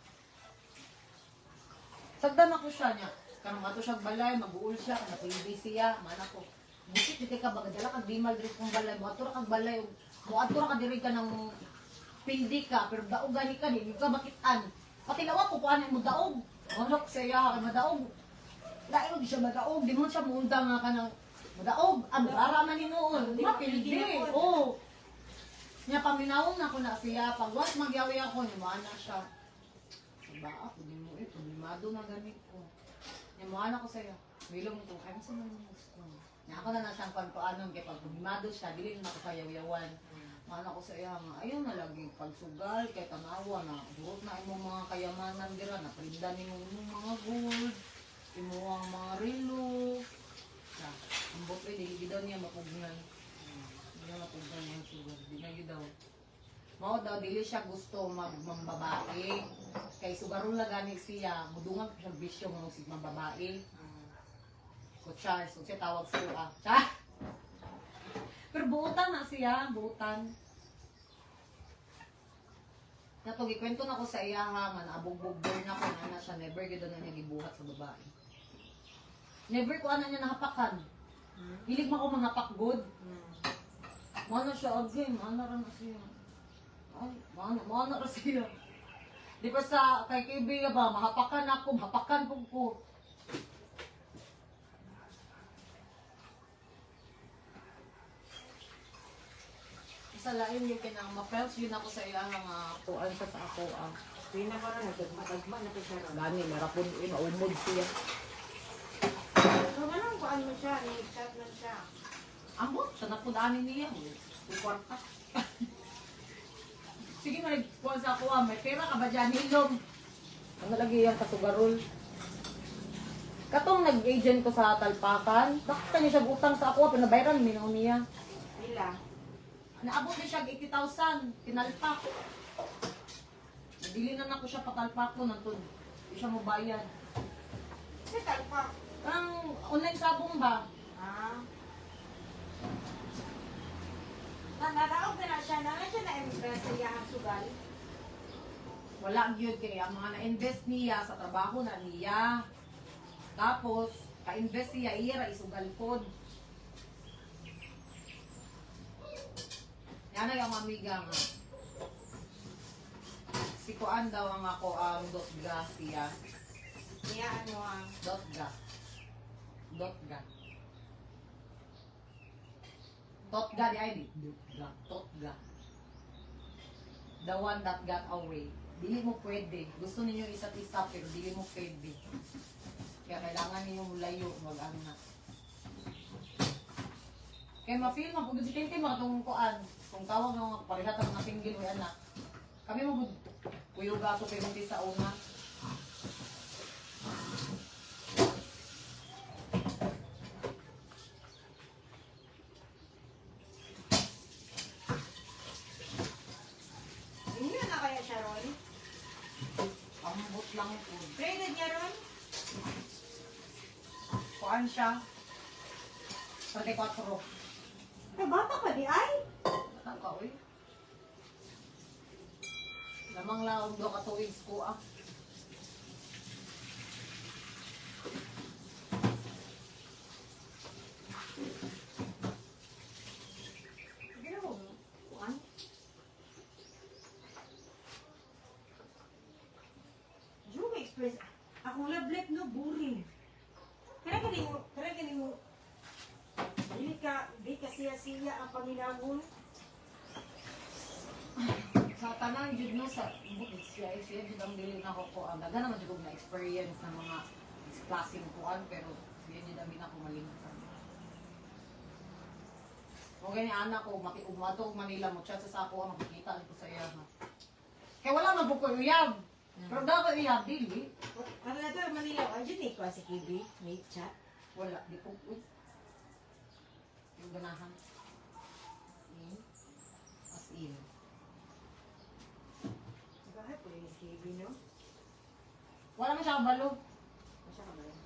Sagdan ako siya niya. Kanang ato siya balay, mag-uul siya, kanang TV siya, man ako. Busit di kay ka bagadala kag bimal diri kong balay, moadto ra kag balay, moadto ra ka diri ka ng pindi ka, pero daog gani ka di ka makit-an. Patilawa ko kuan mo daog. Manok sa iya kay madaog. Lain mo siya madaog, di mo siya muunda nga kanang madaog. Ang ara man ni noon, mapildi. Oh. Nya paminawong na ko na siya. Pag once magyawi ako, nimuan na siya. Ba, ako di mo eh, problemado na ganit ko. Nimuan ako sa'yo. Bilong ko, ay masa man yung gusto. Nya ako na na siyang kwantoanon, kay pag problemado siya, dili na ako kayaw-yawan. Mahan ako sa iya nga, ayaw na lagi pagsugal, kay tanawa na, durot na imong mga kayamanan dira, naprinda nimo imong mga gold, imo ang mga relo. Siya, ambot eh, dili gid daw niya mapugnan. Hindi na mapugnan yung sugar, di na yun daw. Mao daw dili siya gusto magmambabae. Kay sugarol na gani siya, mudungan siya bisyo nga sig mambabae. Ko Charles, so siya tawag sa ah. Char! Pero buutan na siya, buutan. Nato gikwento na ko sa iya ha, nga naabugbog na ko na na siya never gyud na niya gibuhat sa babae. Never ko ana niya nahapakan. Hilig man ko manghapak good. Mao na siya again, mao na ra na siya. Ay, mao na ra siya. Di ba sa kay KB ba, mahapakan ako, mahapakan pug ko. Isa lain yung kinang ma-pels yun ako sa iya nga kuan siya sa ako ah. Pina ko na nagdagma-dagma na pa siya ron. Gani marapon eh maumod siya. So ganun kuan mo siya, ni chat man siya. Ambot sa napud ani niya. Uy, kwarta. Sige marig kuan sa ako ah, may pera ka ba dyan hilom? Ano lagi yung kasugarol? Katong nag-agent ko sa Talpakan, bakit niya siya utang sa ako, ah, pinabayaran minaw niya. Nila. Naabot niya siya 80,000, tinalpak. Dili na nako siya patalpak ko nantod. Di siya mo bayad. Kasi talpak. Ang online sabong ba? Ah. Na nadaog na na siya, na siya na-impress sa iyang sugal. Wala gyud kay ang mga na-invest niya sa trabaho na niya. Tapos, ka-invest siya iya ra isugal pod. Yan ay ang amiga nga. Si Kuan daw ang ako ang dot ga siya. Niya ano ang Dot ga. Dot ga. Tot ga di ay di. Dot ga. Tot ga. The one that got away. Dili mo pwede. Gusto ninyo isa't isa pero dili mo pwede. Kaya kailangan ninyo mulayo mag-ano na. Kaya ma-feel man pag si Tintin mga tungkong kuan. Kung tawag ng mga pareha ta mga single way anak. Kami mo gud kuyog ako pero sa una. Inyo na kaya siya ron? Ambot lang po. Graded niya ron? Kuan siya. 34. Ay, bata pa di ay. Bata ka, uy. Lamang laog do ka tuig ko ah. Ginawa mo. Kuan? Juga express. Akong love life no boring. Kaya gani mo, kaya gani mo. Dili ka Siya ang paminawon. Sa tanan jud no sa bukid siya siya jud ang dili na ko ang daghan naman jud kog na experience na mga klaseng kuan pero siya jud ang ko malimtan. O gani anak ko makiugmato og Manila mo chat sa ako ang makikita ko sa iya ha. Kay wala man pud ko uyab. Pero dapat uyab dili. Ano na to, Manila? Ay, dyan eh, kuha si Kibi. May chat. Wala di ko uy. Yung ganahan. As in. Bakit po yung si Kibi, no? Wala man siya kabalo. Masya ka ba yun?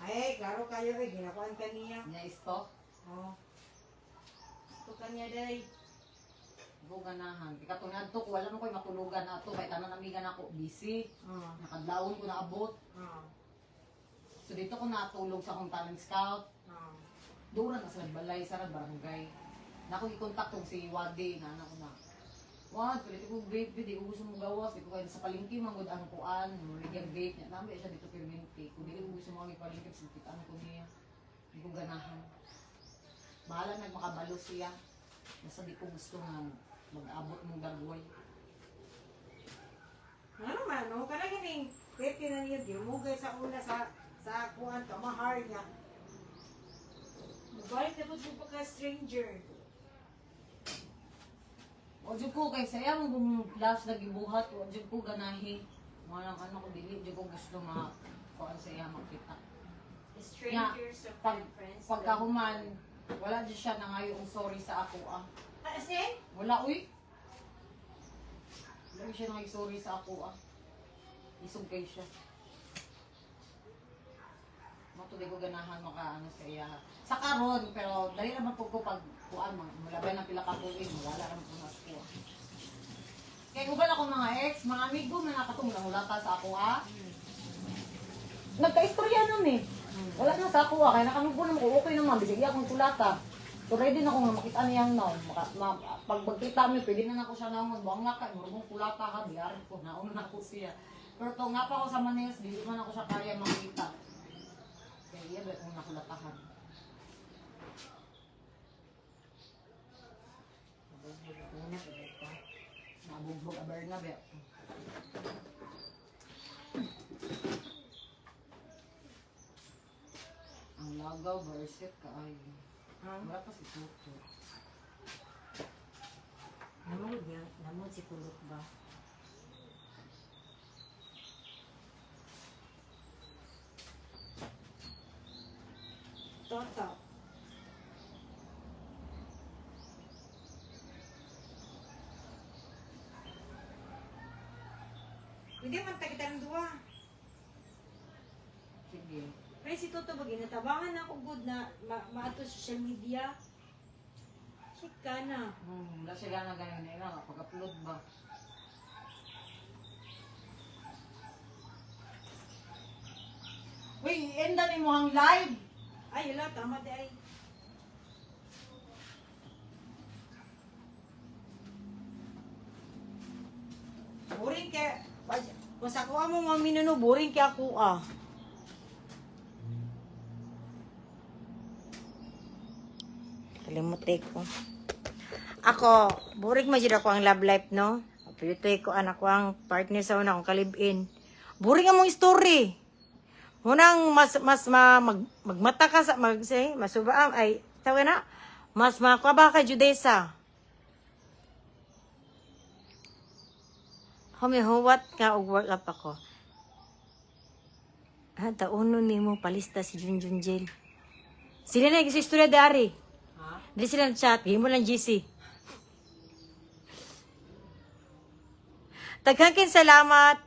Ay, klaro kayo eh. Ginakuan ka niya. Niya isto. Oh. Gusto ka niya, day. Go ganahan. Kay katong to ko wala man ko'y matulugan ato kay tanan amiga nako busy. Oh. Nakadlawon ko naabot. Oh. So dito ko natulog sa akong talent scout. Oh. Doon na sa balay sa barangay. Nako i-contact tong si Wade na anak ko na. Wad, pwede ko vape, di ko gusto mo gawas, di ko kaya sa palengke man gud ang kuan, muligyang vape niya. Nami siya dito permente. Kung dili ko gusto mo ang palengke, kitaan ko niya. Di ko ganahan. Bahala na makabalo siya. Basta di ko gusto nga mag-abot mong dagway. Ano man, no? Kana ganing, pwede na niya, dimugay sa una sa kuan kamahar niya. Mabalik na po po pagka stranger. O jud ko kay saya mo kung last nagibuhat, o jud ko ganahi. Mga lang ano ko dili jud ko gusto ma kuan sa iya makita. Strangers of Pag friends. pagkahuman, wala jud siya nangayo og sorry sa ako ah. Ah, as in? Wala uy. Wala siya nangayo sorry sa ako ah. Isog kay siya. Mo to di ko ganahan maka ano sa iya. Sa karon pero dali naman pud ko pag kuan mulabay na pila ka tuig, wala ra man po na sa kuan. Kay uban ako mga ex, mga amigo man nakatong nangulata sa ako ah. Nagka-istorya nun eh. Wala na sa ako ah, kaya nakanubo naman ko, okay naman, bisag iya akong kulata. So ready na ako nga makita niyang naon. Maka, ma, pag magkita mi, pwede na nako siya naon. Buang nga ka, murag kulata ka, diyar ko, naon na ako siya. Pero to nga pa ako sa Manila, dili man ako siya kaya makita. Kaya iya ba kung nakulatahan. Nabugbog aber na ba. Ang lagaw, verset ka ay. Wala pa si Toto. Namod niya, namod si Kulot ba? Toto. Pwede man ta kita ng duwa. Sige. Pero si Toto ba, ginatabangan na ako good na maato sa social media. Check ka na. Wala siya gana gana na ila, pag-upload ba? Uy, end na ni mo ang live! Ay, wala, tama di ay. Boring kay kung sa kuha mo mga minuno, boring kay ako ah. Kalimutay ko. Ako, boring man jud ako ang love life, no? Piyutoy ko anak ko ang partner sa una akong kalibin. Boring among story. Unang mas mas ma, mag, magmata ka sa mag say, masuba ay tawag na mas makuha ba ka Judesa. Humihuwat ka og work up ako. Ah, taonon nimo palista si Junjun Jail. Sila na sa istorya dari. Ha? Dili sila chat, himo lang GC. Daghan salamat.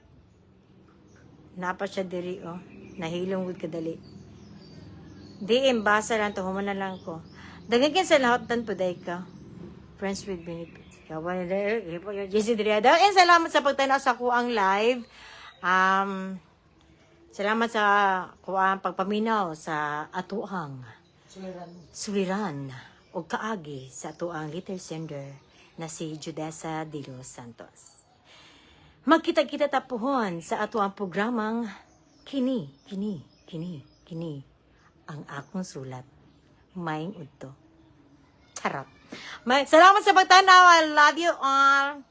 Napa siya diri oh. Nahilong gud kadali. DM basa lang to human na lang ko. Daghan kin salamat tan puday ka. Friends with benefits. Kawan nila eh, po yung GC diri. Daghan salamat sa pagtanaw sa kuang live. Salamat sa kuang pagpaminaw sa atuang Suliran. suliran o kaagi sa atuang little sender na si Judesa de los Santos. Magkita-kita tapuhon sa atuang programang Kini, Kini, Kini, Kini, ang akong sulat. Maing udto. Charot. May, salamat sa pagtanaw. I love you all.